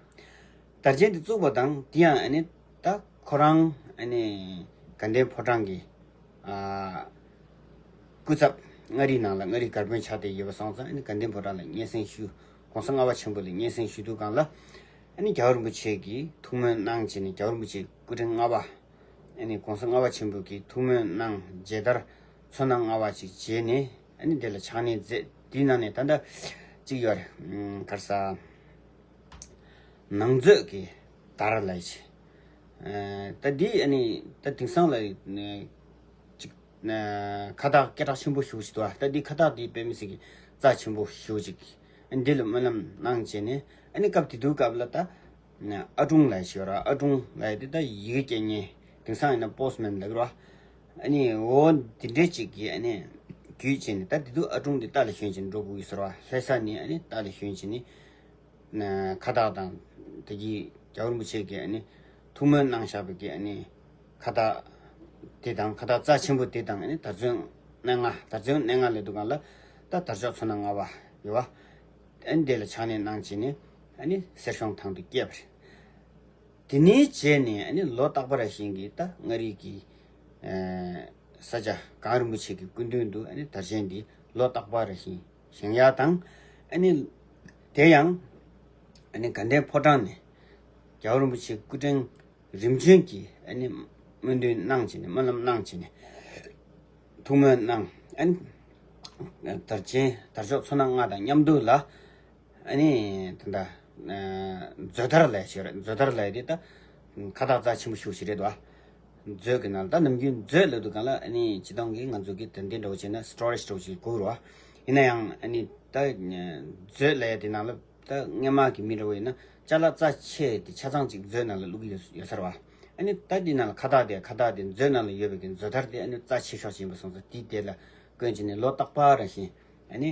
དར་ཆེན་འདི་བཙུགས་པ་དང་དེ་ཡང་ཨ་ནི་ད་ཁོ་རང་ཨ་ནི་དགའ་ལྡན་ཕོ་བྲང་གི་ཨ་སྐུ་ཚབ་མངའ་རིས་ནང་ལ་མངའ་རིས་སྒར་དཔོན་ཆགས་བསྡད་ཡོད་པ་སོང་ཙང་ཨ་ནི་དགའ་ལྡན་ཕོ་བྲང་ལ་སྙན་སེང་ཞུ། གོང་ས་ལྔ་པ་ཆེན་པོ་ལ་སྙན་སེང་ཞུ་དུས་སྒང་ལ་ཨ་ནི་རྒྱལ་བ་རིན་པོ་ཆེ་གིས་ཐུགས་སྨོན་གནང་བྱས་ནས་རྒྱལ་བ་རིན་པོ་ཆེ་སྐུ་ཕྲེང་ལྔ་པ་ཨ་ནི་གོང་ས་ལྔ་པ་ཆེན་པོ་གིས་ཐུགས་སྨོན་གནང་མཇལ་དར་ཚོན་སྣ་ལྔ་པ་ཅིག་བྱས་ནས་ཨ་ནི་དེ་ལ་ཕྱག་ལེན་མཛད། དེའི་ནང་ནས་ད་ལྟ་གཅིག་ཡོད་རེད། ཨམ་ག་རེ་ཟ། ནང་མཛོད་ཀྱི་དར་ལ་ཡིན། ཨ་ད་འདི་ཨ་ནི་ད་དེང་སང་ལ་ཨ་ཅིག་ཨ་ཁ་བཏགས་སྐད་གྲགས་ཆེན་པོ་ཞེ་པོ་ཞིག་འདུག་ཨ་ད་འདི་ཁ་བཏགས་འདི་དཔེ་མི་སྲིད་ཀྱི་རྩ་ཆེན་པོ་ཞེ་པོ་ཅིག་ཨ་འདི་ལ་སྨོན་ལམ་གནང་བྱས་ནས་ཨ་ནི་སྐབས་དེ་དུས་སྐབས་ལ་ད་ཨ་ཀྲུང་ལ་ཞེས་པ་ར། ཨ་ཀྲུང་ལ་ཡི་དེ་ད་ཡི་གེ་སྐྱེལ་མཁན་དེང་སང་ཡིན་ན་པོ་སི་མེན་ལབ་ཀྱི་ར། ཨ་ནི་འོ་འདི་འདྲས་ཅིག་གིས་ཨ་ནི་བརྒྱུད་བྱས་ནས་ད་དེ་དུས་ཨ་ཀྲུང་འདི་རྟ་ལ་ཞོན་བྱས་ནས་འགྲོ་དགོས་ཀྱི་ཟེར་བ། ལྷ་ས་ནས་ཨ་ནི་རྟ་ལ་ཞོན་བྱས་ནས། ཁ་བཏགས་དང་དེ་གི་རྒྱལ་བ་རིན་པོ་ཆེ་གིས་ཨ་ནི་ཐུགས་སྨོན་གནང་བཞག་པའི་གི་ཨ་ནི་ཁ་བཏགས་དེ་དང་ཁ་བཏགས་རྩ་ཆེན་པོ་དེ་དང་ཨ་ནི་དར་ཚོན་སྣ་ལྔ། དར་ཚོན་སྣ་ལྔ་ལབ་དུས་སྒང་ལ་ད་དར་ལྕོག་ཚོན་སྣ་ལྔ་པ་ཡོད་པ། ཨ་ནི་དེ་ལ་ཕྱག་ལེན་གནང་བྱས་ནས་ཨ་ནི་གསེར་གཞོང་ཐང་དུ་བསྐྱལ་བ་རེད། དེ་ནས་བྱས་ནས་ཨ་ནི་ལོ་རྟག་པ་ར་བཞིན་གྱི་ད་མངའ་རིས་ཀྱི་ས་ཆ་གངས་རིན་པོ་ཆེ་གི་སྐུ་མདུན་དུ་ཨ་ནི་དར་ཆེན་འདི་ལོ་རྟག་པ་ར་བཞིན་བཞེངས་ཡ་དང་། ཨ་ནི་དེ་ཡང་ཨ་ནི་དགའ་ལྡན་ཕོ་བྲང་ནས་རྒྱལ་བ་རིན་པོ་ཆེ་སྐུ་ཕྲེང་རིམ་བྱོན་གྱིས་ཨ་ནི་སྨོན་འདུན་གནང་བྱས་ནས་སྨོན་ལམ་གནང་བྱས་ནས་ཐུགས་སྨོན་གནང་། ཨ་ནི་དར་ཆེན་དར་ལྕོག་ཚོན་སྣ་ལྔ་དང་མཉམ་དུ་ལ། ཨ་ནི་ད་ལྟ་མཛོད་དར་ལབ་ཡ་ཞིག་རེད། མཛོད་དར་ལབ་ཡ་དེ་ད་ཁ་བཏགས་རྩ་ཆེན་པོ་ཞེ་པོ་ཞིག་རེད་དོ། མཛོད་ཀྱི་ནང་ལ་ད་ནམ་རྒྱུན་མཛོད་ལབ་དུས་སྒང་ལ་ཨ་ནི་སྤྱིར་བཏང་གི་ང་ཚོ་གི་ད་འདི་འདྲ་བོ་བྱས་ན་སི་ཊོ་རེཇ་འདྲ་བོ་ཞིག་གོ་གི་རེད་བ། ཡིན་ན་ཡང་ཨ་ནི་ད་མཛོད་ལབ་ཡ་དེ་ནང་ལ་ད་སྔོན་མ་གི་མི་འདྲ་བོ་ཡིན་ན་ཅ་ལག་རྩ་ཆེ་དེ་ཆ་ཚང་ཅིག་མཛོད་ནང་ལ་བླུག་གི་ཡོད་ཡོད་ས་རེད་བ། ཨ་ནི་ད་འདི་ནང་ལ་ཁ་བཏགས་དེ་ཁ་བཏགས་དེ་མཛོད་ནང་ལ་ཡོད་པའི་གི་མཛོད་དར་དེ་ཨ་ནི་རྩ་ཆེ་ཤོས་ཅིག་ཡིན་པ་སོང་ཙང་དེའི་དེ་ལ་བསྐོན་བྱས་ནས་ལོ་རྟག་པ་རང་བཞིན་ཨ་ནི།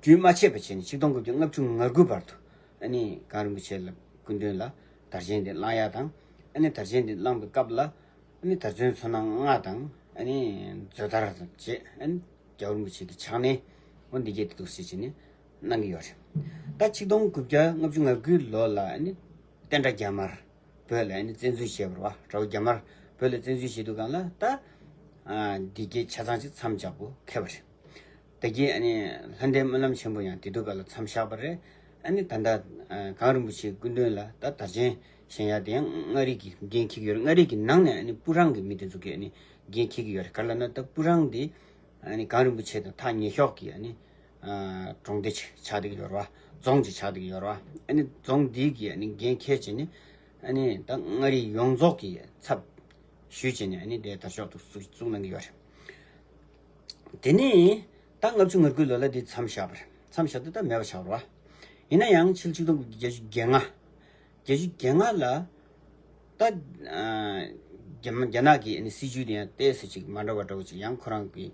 རྒྱུན་མ་ཆད་པ་བྱས་ནས་ཆིག་སྟོང་དགུ་བརྒྱ་ལྔ་བཅུ་ང་དགུ་བར་དུ་ཨ་ནི་གངས་རིན་པོ་ཆེ་ལ་སྐུ་མདུན་ལ་དར་ཆེན་འདི་བླང་ཡ་དང་། ཨ་ནི་དར་ཆེན་འདི་བླང་པའི་སྐབས་ལ་ཨ་ནི་དར་ཚོན་ཚོན་སྣ་ལྔ་དང་ཨ་ནི་མཛོད་དར་དང་བཅས་ཨ་ནི་རྒྱལ་བ་རིན་པོ་ཆེ་གི་ཕྱག་ལེན་འོ་འདི་གས་དེ་འདུག་སེ་བྱས་ནས་གནང་གི་ཡོད་རེད། ད་ཆིག་སྟོང་དགུ་བརྒྱ་ལྔ་བཅུ་ང་དགུའི་ལོ་ལ་ཨ་ནི་བསྟན་དགྲ་རྒྱ་དམར་བོད་ལ་ཨ་ནི་བཙན་འཛུལ་བྱས་པ་རེད་བ། དགྲ་བོ་རྒྱ་དམར་བོད་ལ་བཙན་འཛུལ་བྱེད་དུས་སྒང་ལ་ད་ཨ་འདི་གས་ཆ་ཚང་ཅིག་མཚམས་འཇོག་དགོས་ཁེལ་བ་རེད། ད་གིན་ཨ་ནི་ལྷ་ལྡན་སྨོན་ལམ་ཆེན་པོ་ཡང་དེ་དུས་སྐབས་ལ་མཚམས་བཞག་པ་རེད། ཨ་ནི་ད་ལྟ་ཨ་གངས་རིན་པོ་ཆེའི་སྐུ་མདུན་ལ་ད་དར་ཆེན་བཞེངས་ཡ་དེ་ཡང་མངའ་རིས་ཀྱིས་འགན་འཁྱེར་གྱི་ཡོད་རེད། མངའ་རིས་ཀྱི་ནང་ནས་ཨ་ནི་སྤུ་རང་གི་མི་དེ་ཚོ་གིས་ཨ་ནི་འགན་འཁྱེར་གྱི་ཡོད་རེད། ག་རེ་ལབ་ན་ད་སྤུ་རང་དེ་ཨ་ནི་གངས་རིན་པོ་ཆེ་དང་ཐག་ཉེ་ཤོས་ཀྱི་ཨ་ནི་ཨ་གྲོང་སྡེ་ཅིག་ཆགས་བསྡད་ཀྱི་ཡོད་རེད་བ། རྫོང་ཅིག་ཆགས་བསྡད་ཀྱི་ཡོད་རེད་བ། ཨ་ནི་རྫོང་འདི་གིས་ཨ་ནི་འགན་འཁྱེར་བྱས་ནས་ཨ་ནི་ད་མངའ་རིས་ཡོངས་རྫོགས་ཀྱི་ཚབ་ཞུས་བྱས་ནས་ཨ་ནི་དེ་དར་ལྕོག་ཏུ་བཙུགས་བཙུགས་གནང་གི་ཡོད་རེད། དེ་ནས་ད་ལྔ་བཅུ་ང་དགུའི་ལོ་ལ་འདི་མཚམས་བཞག་པ་རེད། མཚམས་བཞག་དུས་ད་མེད་པ་ཆགས་པ་རེད་བ། ཡིན་ན་ཡང་ཕྱི་ལོ་ཆིག་སྟོང་དགུ་བརྒྱ་བརྒྱད་ཅུ་གྱ་ལྔ། བརྒྱད་ཅུ་གྱ་ལྔ་ལ་ད་ཨ་རྒྱ་མ་རྒྱ་ནག་གི་ཨ་ནི་སྲིད་བྱུས་དེ་ཡང་ཏོག་ཙམ་ཅིག་མ་འདྲ་བ་འདྲ་བོ་ཅིག་ཡང་ཁོ་རང་གི་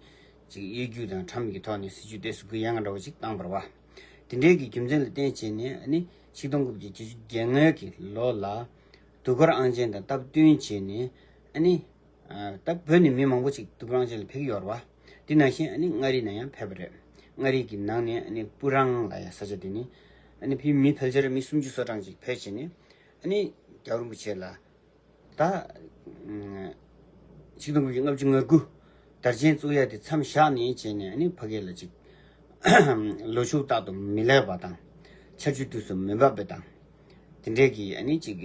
ཅིག་གཡོ་སྒྱུ་དང་ཁྲམ་གྱི་ཐོག་ནས་སྲིད་བྱུས་ཏོག་ཙམ་གུ་ཡངས་འདྲ་བོ་ཅིག་བཏང་བ་རེད་བ། དེ་འདྲའི་གི་རྒྱུ་མཚན་ལ་བརྟེན་བྱས་ནས་ཨ་ནི་ཆིག་སྟོང་དགུ་བརྒྱ་བརྒྱད་ཅུ་གྱ་ལྔ་གི་ལོ་ལ་དུས་འཁོར་ཨང་ཅན་དང་སྟབས་བསྟུན་བྱས་ནས་ཨ་ནི། ད་བོད་ནས་མི་མང་པོ་ཅིག་དུས་འཁོར་ཨང་ཅན་ལ་ཕེབས་ཀྱི་ཡོད་རེད་བ། དེ་ནང་བཞིན་ཨ་ནི་མངའ་རིས་ནང་ཡང་ཕེབས་པ་རེད། མངའ་རིས་ཀྱི་ནང་ནས་ཨ་ནི་སྤུ་རང་ལབ་ཡ་ས་ཆ་དེ་ནི་ཨ་ནི་ཕེབས་མི་ཕལ་ཆེར་མི་སུམ་ཅུ་སོ་གྲངས་ཅིག་ཕེབས་བྱས་ནས་ཨ་ནི་རྒྱལ་བ་རིན་པོ་ཆེ་ལ་ད་ཆིག་སྟོང་དགུ་བརྒྱ་ལྔ་བཅུ་ང་དགུ་དར་ཆེན་བཙུགས་ཡ་དེ་མཚམས་བཞག་ནས་བྱས་ནས་ཨ་ནི་ཕ་གི་ལ་ཅིག་ལོ་ཕྱུགས་རྟག་ཏུ་མི་ལེགས་པ་དང་། ཆར་ཆུ་དུས་སུ་མི་འབབ་པ་དང་། དེ་འདྲའི་གི་ཨ་ནི་ཅིག་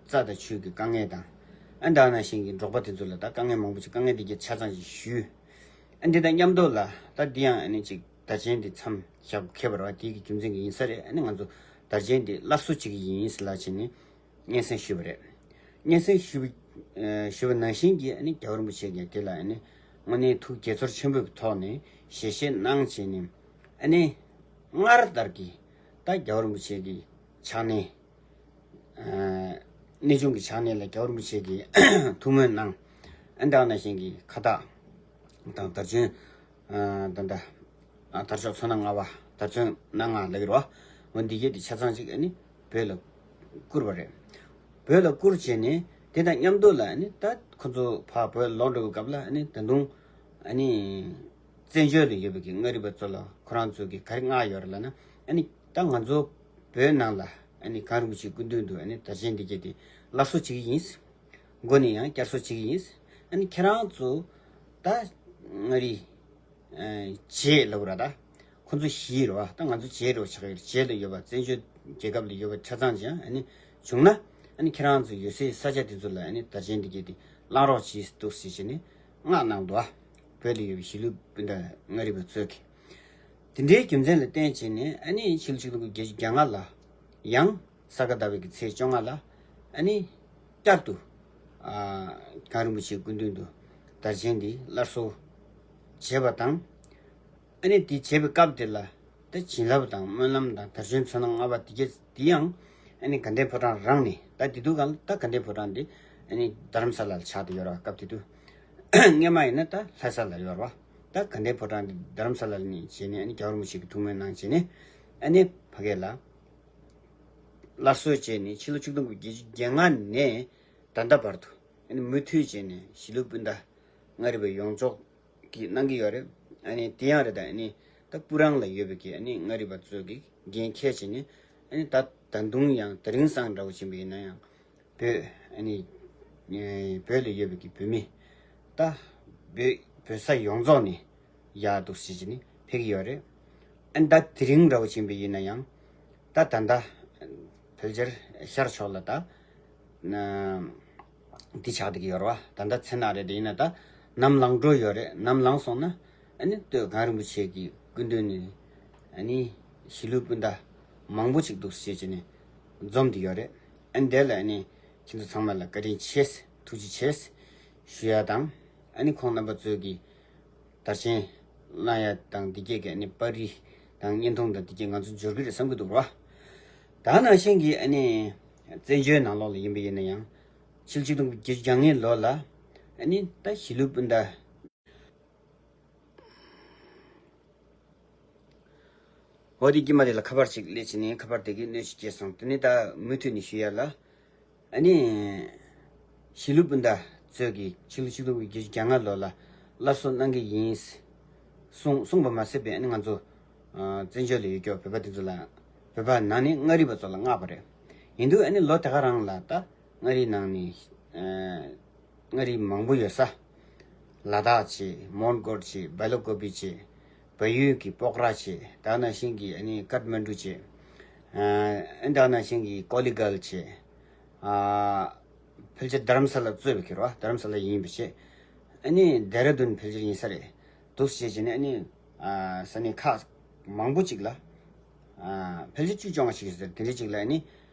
རྩྭ་དང་ཆུ་གི་དཀའ་ངལ་དང་། ཨ་ད་ནང་བཞིན་གྱི་འབྲོག་པ་དེ་ཚོ་ལ་ད་དཀའ་ངལ་མང་པོ་ཅིག་དཀའ་ངལ་དེ་གྱད་ཆ་ཚང་ཞིག་ཞུས། ཨ་འདི་དང་མཉམ་དུ་ལ་ད་འདི་ཡང་ཨ་ནི་ཅིག་དར་ཆེན་འདི་མཚམས་བཞག་ཁེལ་བ་རེད་བ། དེའི་གི་རྒྱུ་མཚན་གྱི་ཡིན་ས་རེད། ཨ་ནི་ང་ཚོ་དར་ཆེན་འདི་སླར་གསོ་བྱེད་ཀྱི་ཡིན་ཟེར་ལབ་བྱས་ནས། སྙན་སེང་ཞུས་པ་རེད། སྙན་སེང་ཞུས་པ་ཞུས་པ་ནང་བཞིན་གྱི་ཨ་ནི་རྒྱལ་བ་རིན་པོ་ཆེ་གིས་དེ་ལ་ཨ་ནི་དངོས་གནས་ཐུགས་དགྱེས་ཚོར་ཆེན་པོའི་ཐོག་ནས་ཞལ་བཞེས་གནང་བྱས་ནས་ཨ་ནི་སྔར་ལྟར་གྱི་ད་རྒྱལ་བ་རིན་པོ་ཆེ་གི་ཕྱག་ལེན། གནས་ཆུང་གི་ཕྱག་ལེན་ལ་རྒྱལ་བ་རིན་པོ་ཆེ་གིས་ཐུགས་སྨོན་གནང་། ཨ་ནི་ད་ནང་བཞིན་གྱི་ཁ་བཏགས་དང་དར་ཚོན། ད་ལྟ་དར་ལྕོག་ཚོན་སྣ་ལྔ་པ་དར་ཚོན་སྣ་ལྔ་ལབ་ཀྱི་རེད་བ། འོ་འདི་གས་དེ་ཆ་ཚང་ཅིག་ཨ་ནི་ བོད་ལ་བསྐུར་བ་རེད། བོད་ལ་བསྐུར་བྱས་ནས་དེ་དང་མཉམ་དུ་ལ་ཨ་ནི་ད་ཁོ་ཚོ་ཕར་བོད་ལོག་འགྲོ་བའི་སྐབས་ལ་ཨ་ནི་ད་དུང་ཨ་ནི་བཙན་བྱོལ་ལ་ཡོད་པའི་གི་མངའ་རིས་པ་ཚོ་ལ་ཁོ་རང་ཚོ་གི་ག་རེ་མངགས་ཡོད་རེད་ལབ་ན། ཨ་ནི་ད་ང་ཚོ་བོད་ནང་ལ་ཨ་ནི་གངས་རིན་པོ་ཆེའི་སྐུ་མདུན་དུ་ཨ་ནི་དར་ཆེན་འདི་གྱད་དེ་སླར་གསོ་བྱེད་ཀྱི་ཡིན། མགོ་ནས་ཡང་བསྐྱར་གསོ་བྱེད་ཀྱི་ཡིན། ཨ་ནི་ཁྱེད་རང་ཚོ་ད་མངའ་རིས་བྱེས་ལབ་ར། ད་ཁོ་ཚོ་བཞི་རེད་བ། ད་ང་ཚོ་བྱེས་རེད་བ། ཆགས་ཡོད་བྱེས་ལ་ཡོད་པ། བཙན་བྱོལ་རྒྱལ་ཁབ་ལ་ཡོད་པ་ཆ་ཚང་ཅན་ཨ་ནི་བྱུང་ན། ཨ་ནི་ཁྱེད་རང་ཚོ་ཡོད་སའི་ས་ཆ་དེ་ཚོ་ལ་ཨ་ནི་དར་ཆེན་འདི་གྱད་དེ་བསླང་རོགས་གྱིས་འདུག་ཟེར་བྱས་ནས་མངགས་གནང་འདུག་ཨ། བོད་ལ་ཡོད་པའི་གཞིས་ལུས་སྤུན་ཟླ་མངའ་རིས་པ་ཚོས་ཀྱིས། དེ་འདྲའི་རྒྱུ་མཚན་ལ་བརྟེན་བྱས་ནས་ཨ་ནི་ཕྱི་ལོ་ཆིག་སྟོང་དགུ་བརྒྱ་བརྒྱད་ཅུ་གྱ་ལྔ་ལ་ཡང་ས་ག་ཟླ་བའི་གི་ཚེས་བཅོ་ལྔ་ལ་ཨ་ནི་བསྐྱར་དུ་ཨ་གངས་རིན་པོ་ཆེའི་སྐུ་མདུན་དུ་དར་ཆེན་འདི་སླར་གསོ་བྱས་པ་དང་། ཨ་ནི་དེ་བྱེད་པའི་སྐབས་དེ་ལ་ད་བྱིན་རླབས་དང་སྨོན་ལམ་དང་དར་ཆེན་ཚོགས་གནང་ལྔ་པ་དེ་གྱད་དེ་ཡང་ཨ་ནི་དགའ་ལྡན་ཕོ་བྲང་རང་ནས། ད་དེ་དུས་གང་ལ་ད་དགའ་ལྡན་ཕོ་བྲང་དེ་ཨ་ནི་རྡ་རམ་ས་ལ་ལ་ཆགས་བསྡད་ཡོད་རེད་བ། སྐབས་དེ་དུས་སྔོན་མ་ཡིན་ན་ད་ལྷ་ས་ལ་ཡོད་རེད་བ། ད་དགའ་ལྡན་ཕོ་བྲང་དེ་རྡ་རམ་ས་ལ་ནས་བྱས་ནས་ཨ་ནི་རྒྱལ་བ་རིན་པོ་ཆེ་གི་ཐུགས་སྨོན་གནང་བྱས་ནས་ཨ་ནི་ཕ་གི་ལ་སླར་གསོ་བྱས་ནས་ཕྱི་ལོ་ཆིག་སྟོང་དགུ་བརྒྱ་བརྒྱད་ཅུ་གྱ་ལྔ་ནས་ད་ལྟ་བར་དུ་ཨ་ནི་མུ་མཐུད་བྱས་ནས་གཞིས་ལུས་སྤུན་ཟླ་མངའ་རིས་པ་ཡོངས་རྫོགས་ཀྱིས་གནང་གི་ཡོད་རེད། ཨ་ནི་དེ་ཡང་རེད། ད་ཨ་ནི་ད་སྤུ་རང་ལ་ཡོད་པའི་གི་ཨ་ནི་མངའ་རིས་པ་ཚོས་ཀྱིས་འགན་འཁྱེར་བྱས་ནས་ཨ་ནི་ད་ད་དུང་ཡང་དེ་རིང་སང་འདྲ་བོ་ཕྱིན་པ་ཡིན་ན་ཡང་བོད་ཨ་ནི་ཨེ་བོད་ལ་ཡོད་པའི་གི་བོད་མི་ད་བོད་བོད་ས་ཡོངས་རྫོགས་ནས་ཡར་འདུག་ཟེར་བྱས་ནས་ཕེབས་ཀྱི་ཡོད་རེད། ཨ་ནི་ད་དེ་རིང་འདྲ་བོ་ཕྱིན་པ་ཡིན་ན་ཡང་ད་ད་ལྟ་ཕལ་ཆེར་ཤར་ཕྱོགས་ལ་ད་ན་འདི་ཆགས་བསྡད་ཀྱི་ཡོད་རེད་བ། ད་ལྟ་མཚན་ནག་རེད། དེ་ཡིན་ན་ད་ནམ་ལངས་འགྲོ་ཡོད་རེད། ནམ་ལངས་སོང་ན་ཨ་ནི་སྟོད་གངས་རིན་པོ་ཆེ་གི་སྐུ་མདུན་ནས་ཨ་ནི་གཞིས་ལུས་སྤུན་ཟླ་མང་པོ་ཅིག་འདུག་ཟེར་བྱས་ནས་འཛོམས་བསྡད་ཡོད་རེད། ཨ་ནི་དེ་ལ་ཨ་ནི་ཁྱེད་ཚོ་ཚང་མ་ལ་བཀའ་དྲིན་ཆེ། ཐུགས་རྗེ་ཆེ་ཞུ་ཡ་དང་། ཨ་ནི་ཁོང་རྣམ་པ་ཚོས་ཀྱིས་དར་ཆེན་བསླང་ཡ་དང་འདི་གྱད་ཀྱི་ཨ་ནི་པར་རིས་དང་བརྙན་ཐུང་དང་འདི་གྱད་ང་ཚོ་འབྱོར་གྱི་རེད་བསམ་གྱི་འདུག་ར། ད་ནང་བཞིན་གྱི་ཨ་ནི་བཙན་བྱོལ་ནང་ལོགས་ལ་ཡིན་པ་ཡིན་ན་ཡང་ཕྱི་ལོ་ཆིག་སྟོང་དགུ་བརྒྱ་བརྒྱད་ཅུ་གྱ་ལྔའི་ལོ་ལ་ཨ་ནི་ད་གཞིས་ལུས་སྤུན་ཟླ། འོ་དེ་དཀྱིལ་མ་དེ་ལ་ཁ་པར་ཅིག་སླེབས་བྱས་ནས་ཁ་པར་དེ་གིས་གནོད་འཚེ་སྐྱེས་སོང་། དེ་ནས་ད་མུ་མཐུད་ནས་ཞུ་ཡ་ལ། ཨ་ནི་གཞིས་ལུས་སྤུན་ཟླ་ཚོས་ཀྱིས་ཕྱི་ལོ་ཆིག་སྟོང་དགུ་བརྒྱ་བརྒྱད་ཅུ་གྱ་ལྔ་ལོ་ལ་སླར་གསོ་གནང་གི་ཡིན་གསུངས་གསུངས་པ་མ་ཟད་པའི་ཨ་ནི་ང་ཚོ་ཨ་བཙན་བྱོལ་ལ་ཡོད་ཀྱོག་བོད་པ་དེ་ཚོ་ལ། བོད་པ་ནང་ནས་མངའ་རིས་པ་ཚོ་ལ་མངགས་པ་རེད། ཡིན་དུས་ཨ་ནི་ལོ་དེ་ག་རང་ལ་ད་མངའ་རིས་ནང་ནས་ཨ་མངའ་རིས་མང་པོ་ཡོད་ས། ལ་དྭགས་བྱས། མོན་གྷོ་བྱས། སྦེལ་ཀོབ་བྱས། བལ་ཡུལ་གྱི་པོག་ར་བྱས། ད་ནང་བཞིན་གྱི་ཨ་ནི་ཀཏ་མན་ཌུ་བྱས། ཨ་ད་ནང་བཞིན་གྱི་ཀོ་ལི་གལ་བྱས། ཨ་ཕལ་ཆེར་རྡ་རམ་ས་ལ་གཙོས་པའི་ཁེར་བ་རྡ་རམ་ས་ལ་ཡིན་པ་བྱས། ཨ་ནི་ལྡེ་ར་ལྡུན་ཕལ་ཆེར་ཡིན་ས་རེད། འདུག་བྱས་བྱས་ནས་ཨ་ནི་ཨ་ས་གནས་ཁག་མང་པོ་ཅིག་ལ། ཨ་ཕལ་ཆེར་བཅུ་བཅོ་ལྔ་ཞིག་ཟེར་དེ་འདྲ་ཅིག་ལ་ཨ་ནི་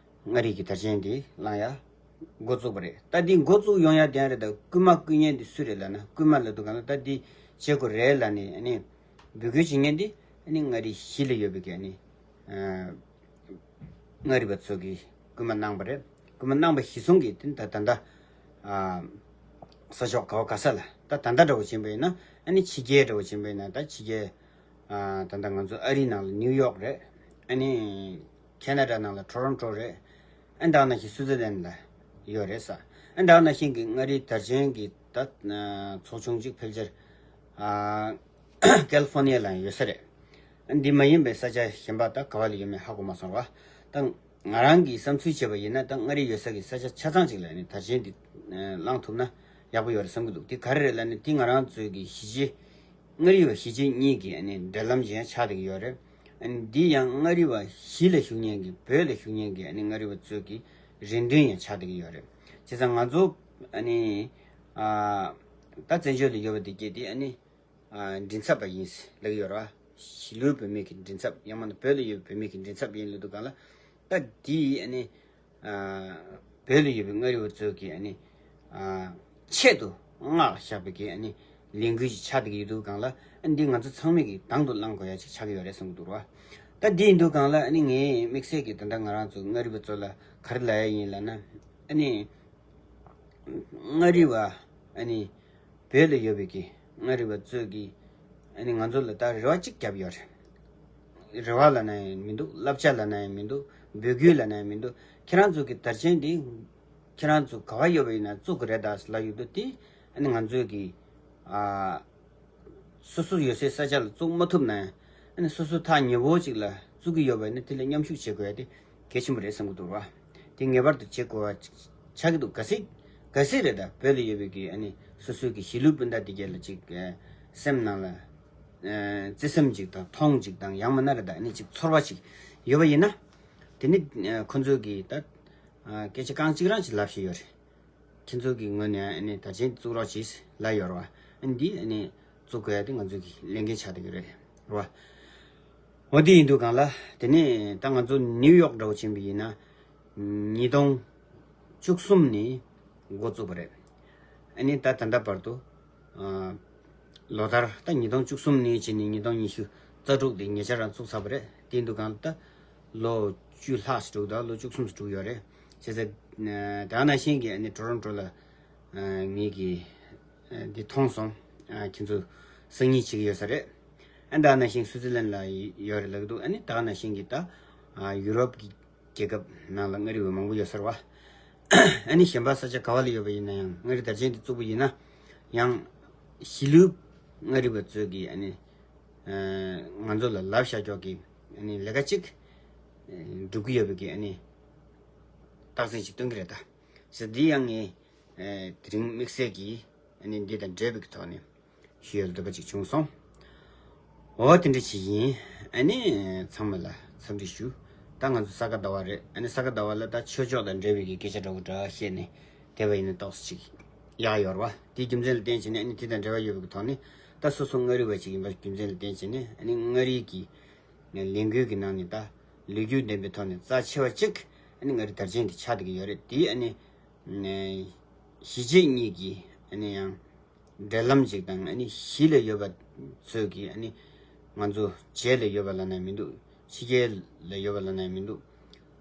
མངའ་རིས་ཀྱི་དར་ཆེན་འདི་བསླང་ཡ་འགོ་བཙུགས་པ་རེད། ད་འདི་འགོ་བཙུགས་ཡོང་ཡ་དེ་ཡང་རེད། ད་རྐུན་མ་རྐུ་མཁན་འདི་སུ་རེད་ལབ་ན། རྐུན་མ་ལབ་དུས་གང་ལ་ད་འདི་བྱེད་དགོས་རེད་ལབ་ནས་ཨ་ནི་འབོད་སྐུལ་བྱེད་མཁན་འདི་ཨ་ནི་མངའ་རིས་གཞིས་ལ་ཡོད་པའི་གི་ཨ་ནི་ཨ་མངའ་རིས་པ་ཚོ་གིས་སྐུལ་མ་གནང་བ་རེད། སྐུལ་མ་གནང་བ་གཞིར་བཟུང་གིས་དེ་ད་ད་ལྟ་ཨ་ས་ཕྱོགས་ག་བ་ག་ས་ལ་ད་ད་ལྟ་འདྲ་བོ་བྱས་པ་ཡིན་ན་ཨ་ནི་ཕྱི་རྒྱལ་འདྲ་བོ་བྱས་པ་ཡིན་ན་ད་ཕྱི་རྒྱལ་ཨ་ད་ལྟ་ང་ཚོ་ཨ་རིའི་ནང་ལ་ནིའུ་ཡོག་རེད། ཨ་ནི་ཁེ་ན་ཌ་ནང་ལ་ཊོ་རོན་ཊོ་རེད། ཨ་ད་ནང་བཞིན་སུའུ་ཙི་ལན་ལ་ཡོད་རེད་ས། ཨ་ད་ནང་བཞིན་གྱི་མངའ་རིས་དར་ཆེན་གྱི་ད་ཚོགས་ཆུང་གཅིག་ཕལ་ཆེར་ཨ་ཀལ་ཧྥོ་ནི་ཡ་ལ་ཡང་ཡོད་ས་རེད། ཨ་འདི་མ་ཡིན་པའི་ས་ཆ་གཞན་པ་ད་ག་བ་ལ་ཡོད་མེད་ཧ་གོ་མ་སོང་བ། ད་ང་རང་གིས་བསམ་ཚུལ་བྱས་པ་ཡིན་ན་ད་མངའ་རིས་ཡོད་ས་གི་ས་ཆ་ཆ་ཚང་ཅིག་ལ་ནི་དར་ཆེན་འདི་བསླང་ཐུབ་ན་ཡག་པོ་ཡོད་རེད་བསམ་གྱི་འདུག་དེ་ག་རེ་རེད་ལབ་ན་དེ་ང་རང་ཚོའི་གི་གཞིས་བྱེས། མངའ་རིས་པ་གཞིས་བྱེས་གཉིས་ཀྱི་ཨ་ནི་འབྲེལ་ལམ་ཅིག་ཡང་ཆགས་བསྡད་ཀྱི་ཡོད་རེད། ཨ་ནི་འདི་ཡང་མངའ་རིས་པ་གཞིས་ལ་བཞུགས་མཁན་གྱི་བོད་ལ་བཞུགས་མཁན་གྱི་ཨ་ནི་མངའ་རིས་པ་ཚོའི་གི་རེ་འདུན་ཡང་ཆགས་བསྡད་ཀྱི་ཡོད་རེད། བྱས་ཙང་ང་ཚོ་ཨ་ནི་ཨ་ད་བཙན་བྱོལ་དུ་ཡོད་པ་འདི་སྐད་དེ་ཨ་ནི་ཨ་མགྲིན་ཚབ་པ་ཡིན་ལབ་ཀྱི་ཡོད་རེད་བ། གཞིས་ལུས་བོད་མི་གི་མགྲིན་ཚབ་ཡང་མིན་ན་བོད་ལ་ཡོད་པའི་བོད་མི་གི་མགྲིན་ཚབ་ཡིན་ལབ་དུས་གང་ལ་ད་འདི་ཨ་ནི། ཨ་བོད་ལ་ཡོད་པའི་མངའ་རིས་པ་ཚོས་ཀྱིས་ཨ་ནི་ཨ་ཆེད་དུ་མངགས་བཞག་པའི་གི་ཨ་ནི་ལས་འགུལ་ཞིག་ཆགས་བསྡད་ཀྱི་ཡོད་དུས་གང་ལ་ཨ་འདི་ང་ཚོ་ཚང་མས་ཀྱིས་དང་དུ་བླང་དགོས་ཡ་ཅིག་ཆགས་ཀྱི་ཡོད་རེད་བསམ་གྱི་འདུག་ར། ད་འདི་ཡིན་དུས་གང་ལ་ཨ་ནི་ངས་དམིགས་བསལ་གྱིས་ད་ལྟ་ང་རང་ཚོ་མངའ་རིས་པ་ཚོ་ལ་ག་རེ་ལབ་ཡ་ཡིན་ལབ་ན། ཨ་ནི་མངའ་རིས་པ་ཨ་ནི་བོད་ལ་ཡོད་པའི་གི་མངའ་རིས་པ་ཚོས་ཀྱིས་ཨ་ནི་ང་ཚོ་ལ་ད་རེ་བ་གཅིག་བརྒྱབ་ཡོད་རེད། རེ་བ་ལབ་ན་ཡང་མི་འདུག་བསླབ་བྱ་ལབ་ན་ཡང་མི་འདུག་འབོད་སྐུལ་ལབ་ན་ཡང་མི་འདུག་ཁྱེད་རང་ཚོ་གི་དར་ཆེན་འདི་ཁྱེད་རང་ཚོ་ག་བ་ཡོད་པ་ཡིན་ན་བཙུགས་དགོས་རེད་ད་ལབ་ཡོད་འདུག་དེ་ཨ་ནི་ང་ཚོས་གི་ཨ། སོ་སོ་ཡོད་སའི་ས་ཆ་ལ་བཙུགས་མ་ཐུབ་ན་ཡང་ཨ་ནི་སོ་སོ་ཐག་ཉེ་བོ་ཅིག་ལ་བཙུགས་ཀྱི་ཡོད་པ་ཡིན་ན་དེ་ལ་མཉམ་ཞུགས་བྱེད་དགོས་ཡ་དེ་གལ་ཆེན་པོ་རེད་བསམ་གྱི་འདུག་ར། དེ་ངེས་པར་དུ་བྱེད་དགོས་པ་ཆགས་ཀྱི་འདུག་གལ་སྲིད་གལ་སྲིད་རེད་ད་བོད་ལ་ཡོད་པའི་གི་ཨ་ནི་སོ་སོའི་གི་གཞིས་ལུས་སྤུན་ཟླ་དེ་གས་ལ་ཅིག་སེམས་ནང་ལ་བརྩེ་སེམས་ཅིག་དང་མཐོང་ཅིག་དང་ཡང་མིན་ན་རེད་ད་ཨ་ནི་ཅིག་ཚོར་བ་ཅིག་ཡོད་པ་ཡིན་ན་དེ་ནི་ཁོ་ཚོས་གི་ད་སྐད་ཆ་རྐང་གཅིག་རང་ཅིག་ལབ་བཞིན་ཡོད་རེད། ཁྱེད་ཚོ་གི་ངོས་ནས་ཨ་ནི་དར་ཆེན་བཙུགས་རོགས་གྱིས་ལབ་ཡོད་རེད་བ། ཨ་ནི་འདི་ཨ་ནི་བཙུགས་དགོས་ཡ་དེ་ང་ཚོ་གི་ལས་འགན་ཆགས་བསྡད་ཀྱི་རེད་རེད་བ། འོ་དེ་ཡིན་དུས་གང་ལ་དེ་ནས་ད་ང་ཚོ་ནིའུ་ཡོག་འདྲ་བོ་ཕྱིན་པ་ཡིན་ན་ཉིས་སྟོང་བཅུ་གསུམ་ནས་འགོ་བཙུགས་པ་རེད། ཨ་ནི་ད་ད་ལྟ་བར་དུ་ཨ་ལོ་ལྟར་ད་ཉིས་སྟོང་བཅུ་གསུམ་ནས་བྱས་ནས་ཉིས་སྟོང་ཉི་ཤུ་རྩ་དྲུག་དེ་ཉེ་ཆར་རང་ཚུགས་ཚར་བ་རེད། དེ་ཡིན་དུས་གང་ལ་ད་ལོ་བཅུ་ལྷག་ཞིག་འགྲོ་གི་འདུག་ལོ་བཅུ་གསུམ་ཞིག་འགྲོ་གི་ཡོད་རེད། བྱས་ཙང་ད་ག་ནང་བཞིན་གྱི་ཨ་ནི་ཊོ་རོན་ཊོ་ལ་ཨ་ངེད་ཀྱིས་ཨ་འདི་མཐོང་སོང་། ཨ་ཁྱེད་ཚོ་སང་ཉིན་བྱེད་ཀྱི་ཡོད་ས་རེད། ཨ་ད་ག་ནང་བཞིན་སུའུ་ཙི་ལན་ལ་ཡོད་རེད་ལབ་ཀྱི་འདུག་ཨ་ནི་ད་ག་ནང་བཞིན་གྱི་ད་ཨ་ཡུ་རོབ་ཀྱི་རྒྱལ་ཁབ་ནང་ལ་མངའ་རིས་པ་མང་པོ་ཡོད་ས་རེད་བ། ཨ་ནི་གཞན་པ་ས་ཆ་ག་བ་ལ་ཡོད་པ་ཡིན་ན་ཡང་མངའ་རིས་དར་ཆེན་འདི་བཙུགས་པ་ཡིན་ན་ཡང་གཞིས་ལུས་མངའ་རིས་པ་ཚོས་ཀྱིས་ཨ་ནི་ང་ཚོ་ལ་ལབ་བཞག་ཀྱོག་གི་ཨ་ནི་ལས་ཀ་གཅིག་སྒྲུབ་ཀྱི་ཡོད་པའི་གི་ཨ་ནི་རྟགས་མཚན་ཞིག་སྟོན་གྱི་རེད་ད། ཟེར་འདི་ཡང་ངས་དེ་རིང་དམིགས་བསལ་གྱིས་ཨ་ནི་འདི་དང་འབྲེལ་བའི་གི་ཐོག་ནས་ཞུ་ཡ་འདོད་པ་ཅིག་བྱུང་སོང་། འོ་དེ་འདྲ་ཅིག་ཡིན། ཨ་ནི་ཚང་མ་ལ་འཚམས་འདྲི་ཞུ། ད་ང་ཚོ་ས་ག་ཟླ་བ་རེད། ཨ་ནི་ས་ག་ཟླ་བ་ལ་ད་ཆོས་ཕྱོགས་དང་འབྲེལ་བའི་གི་སྐད་ཆ་འདྲ་བོ་འདྲ་བཤད་ནས་བསྡད་པ་ཡིན་ན་ཏོག་ཙམ་ཅིག་ཡག་ཡོད་རེད་བ། དེའི་རྒྱུ་མཚན་ལ་བརྟེན་བྱས་ནས་ཨ་ནི་དེ་དང་འབྲེལ་བ་ཡོད་པའི་གི་ཐོག་ནས་ད་སོ་སོ་མངའ་རིས་པ་ཅིག་ཡིན་པའི་རྒྱུ་མཚན་ལ་བརྟེན་བྱས་ནས་ཨ་ནི་མངའ་རིས་ཀྱི་ལས་འགུལ་གྱི་ནང་ནས་ད་ལོ་རྒྱུས་ལྡན་པའི་ཐོག་ནས་རྩ་ཆེ་བ་གཅིག་ཨ་ནི་མངའ་རིས་དར་ཆེན་དེ་ཆགས་བསྡད་ཀྱི་ཡོད་རེད། དེ་ཨ་ནི་གཞིས་བྱེས་གཉིས་ཀྱི་ཨ་ནི་ཡང་འབྲེལ་ལམ་ཅིག་དང་ཨ་ནི་གཞིས་ལ་ཡོད་པ་ཚོས་ཀྱི་ཨ་ནི་ང་ཚོ་བྱེས་ལ་ཡོད་པ་ལབ་ན་མི་འདུག་ཕྱི་རྒྱལ་ལ་ཡོད་པ་ལབ་ན་མི་འདུག་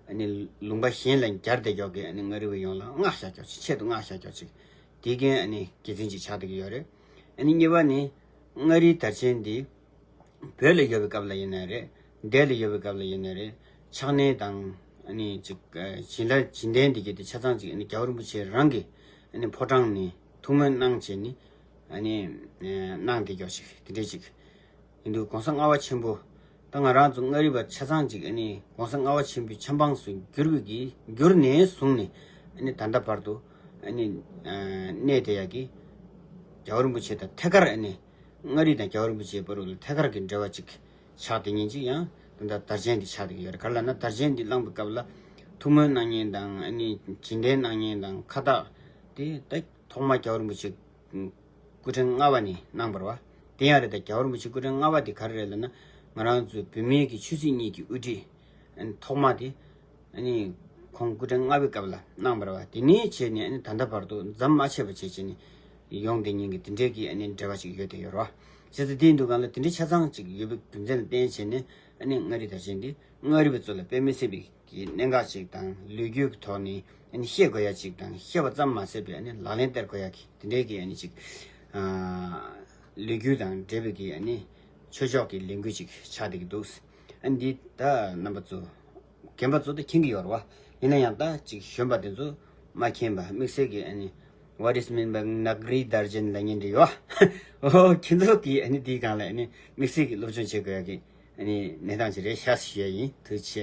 ཨ་ནི་ལུང་པ་གཞན་ལ་འགྱར་བསྡད་ཀྱོག་གི་ཨ་ནི་མངའ་རིས་པ་ཡོངས་ལ་མངའ་བཞག་ཀྱོག་ཅིག་ཆེད་དུ་མངའ་བཞག་ཀྱོག་ཅིག་དེ་གན་ཨ་ནི་དགེ་མཚན་ཅིག་ཆགས་བསྡད་ཀྱི་ཡོད་རེད། ཨ་ནི་གཉིས་པ་ནི་མངའ་རིས་དར་ཆེན་འདི་བོད་ལ་ཡོད་པའི་སྐབས་ལ་ཡིན་ན་རེད། འདས་ལ་ཡོད་པའི་སྐབས་ལ་ཡིན་ན་རེད། ཕྱག་ལེན་དང་ཨ་ནི་ཅིག་ཨ་བྱིན་རླབས་བྱིན་རྟེན་འདི་གས་དེ་ཆ་ཚང་ཅིག་ཨ་ནི་རྒྱལ་བ་རིན་པོ་ཆེ་རང་གིས་ཨ་ནི་ཕོ་བྲང་ནས་ཐུགས་སྨོན་གནང་བྱས་ནས་ཨ་ནི་ཨ་གནང་བསྡད་ཀྱོག་ཅིག་དེ་འདྲས་ཅིག་ཡིན་འདུག་གོང་ས་ལྔ་པ་ཆེན་པོ་ད་ང་རང་ཚོ་མངའ་རིས་པ་ཆ་ཚང་ཅིག་ཨ་ནི་གོང་ས་ལྔ་པ་ཆེན་པོའི་ཆབ་འབངས་སུ་གྱུར་པའི་གི་གྱུར་ནས་བཟུང་ནས་ཨ་ནི་ད་ལྟ་བར་དུ་ཨ་ནི་ཨ་གནས་བསྡད་ཡག་གི་རྒྱལ་བ་རིན་པོ་ཆེ་དང་ཐད་ཀར་ཨ་ནི་མངའ་རིས་དང་རྒྱལ་བ་རིན་པོ་ཆེའི་བར་ལ་ཐད་ཀར་གྱི་འབྲེལ་བ་ཅིག་ཆགས་བསྡད་མཁན་ཅིག་ཡང་ད་ལྟ་དར་ཆེན་འདི་ཆགས་བསྡད་ཀྱི་ཡོད་རེད། ག་རེ་ལབ་ན་དར་ཆེན་འདི་བསླངས་པའི་སྐབས་ལ་ཐུགས་སྨོན་གནང་མཁན་དང་ཨ་ནི་བྱིན་རྟེན་གནང་མཁན་དང་ཁ་བཏགས་དེ་ད་ཐོག་མ་རྒྱལ་བ་རིན་པོ་ཆེ་སྐུ་ཕྲེང་ལྔ་པ་ནས་གནང་བ་རེད་བ། དེ་ཡང་རེད། ད་རྒྱལ་བ་རིན་པོ་ཆེ་སྐུ་ཕྲེང་ལྔ་པ་དེ་ག་རེ་རེད་ལབ་ན་ང་རང་ཚོའི་བོད་མིའི་གི་ཆོས་སྲིད་གཉིས་ཀྱི་དབུ་ཁྲིད་ཨ་ནི་ཐོག་མ་དེ་ཨ་ནི་ཁོང་སྐུ་ཕྲེང་ལྔ་པའི་སྐབས་ལ་གནང་བ་རེད་བ། དེ་ནས་བྱས་ནས་ཨ་ནི་ད་ལྟ་བར་དུ་མཚམས་མ་ཆད་པ་བྱས་བྱས་ནས་ཡོང་བསྡད་མཁན་གྱི་དེ་འདྲའི་གི་ཨ་ནི་འབྲེལ་བ་ཅིག་ཡོད་བསྡད་ཡོད་རེད་བ། བྱས་ཙང་དེ་ཡིན་དུས་གང་ལ་དེ་འདྲའི་ཆ་ཚང་ཅིག་ཡོད་པའི་རྒྱུ་མཚན་ལ་བརྟེན་བྱས་ནས་ཨ་ནི་མངའ་རིས་དར་ཆེན་འདི་མངའ་རིས་པ་ཚོ་ལ་དཔེ་མི་སྲིད་པའི་གི་གནད་འགག་ཅིག་དང་ལོ་རྒྱུས་ཀྱི་ཐོག་ནས་ཨ་ནི་ཤེས་དགོས་ཡ་ཅིག་དང་ཤེས་པ་ཙམ་མ་ཟད་པའི་ཨ་ནི་ལག་ལེན་བསྟར་དགོས་ཡ་གི་དེ་འདྲའི་གི་ཨ་ནི་ཅིག་ཨ་ལོ་རྒྱུས་དང་འབྲེལ་བའི་གི་ཨ་ནི་ཆོས་ཕྱོགས་ཀྱི་ལས་འགུལ་ཅིག་ཆགས་བསྡད་ཀྱི་འདུག་ཨ་ནི་འདི་ད་རྣམ་པ་ཚོ་རྒན་པ་ཚོ་ད་མཁྱེན་གྱི་ཡོད་རེད་བ། ཡིན་ན་ཡང་ད་ཅིག་གཞོན་པ་དེ་ཚོ་མ་མཁྱེན་པ་དམིགས་བསལ་གྱི་ཨ་ནི་What is mean by མངའ་རིས་དར་ཆེན་ལབ་མཁན་འདྲ་ཡོད། ཨོ་ཁྱེད་ཚོ་གིས་ཨ་ནི་དེའི་སྒང་ལ་ཨ་ནི་དམིགས་བསལ་གྱི་སློབ་སྦྱོང་བྱེད་དགོས་ཡ་གི་ཨ་ནི་གནས་སྟངས་ཅིག་རེད་ཤག་ཞུ་ཡ་ཡིན། ཐུགས་རྗེ་ཆེ།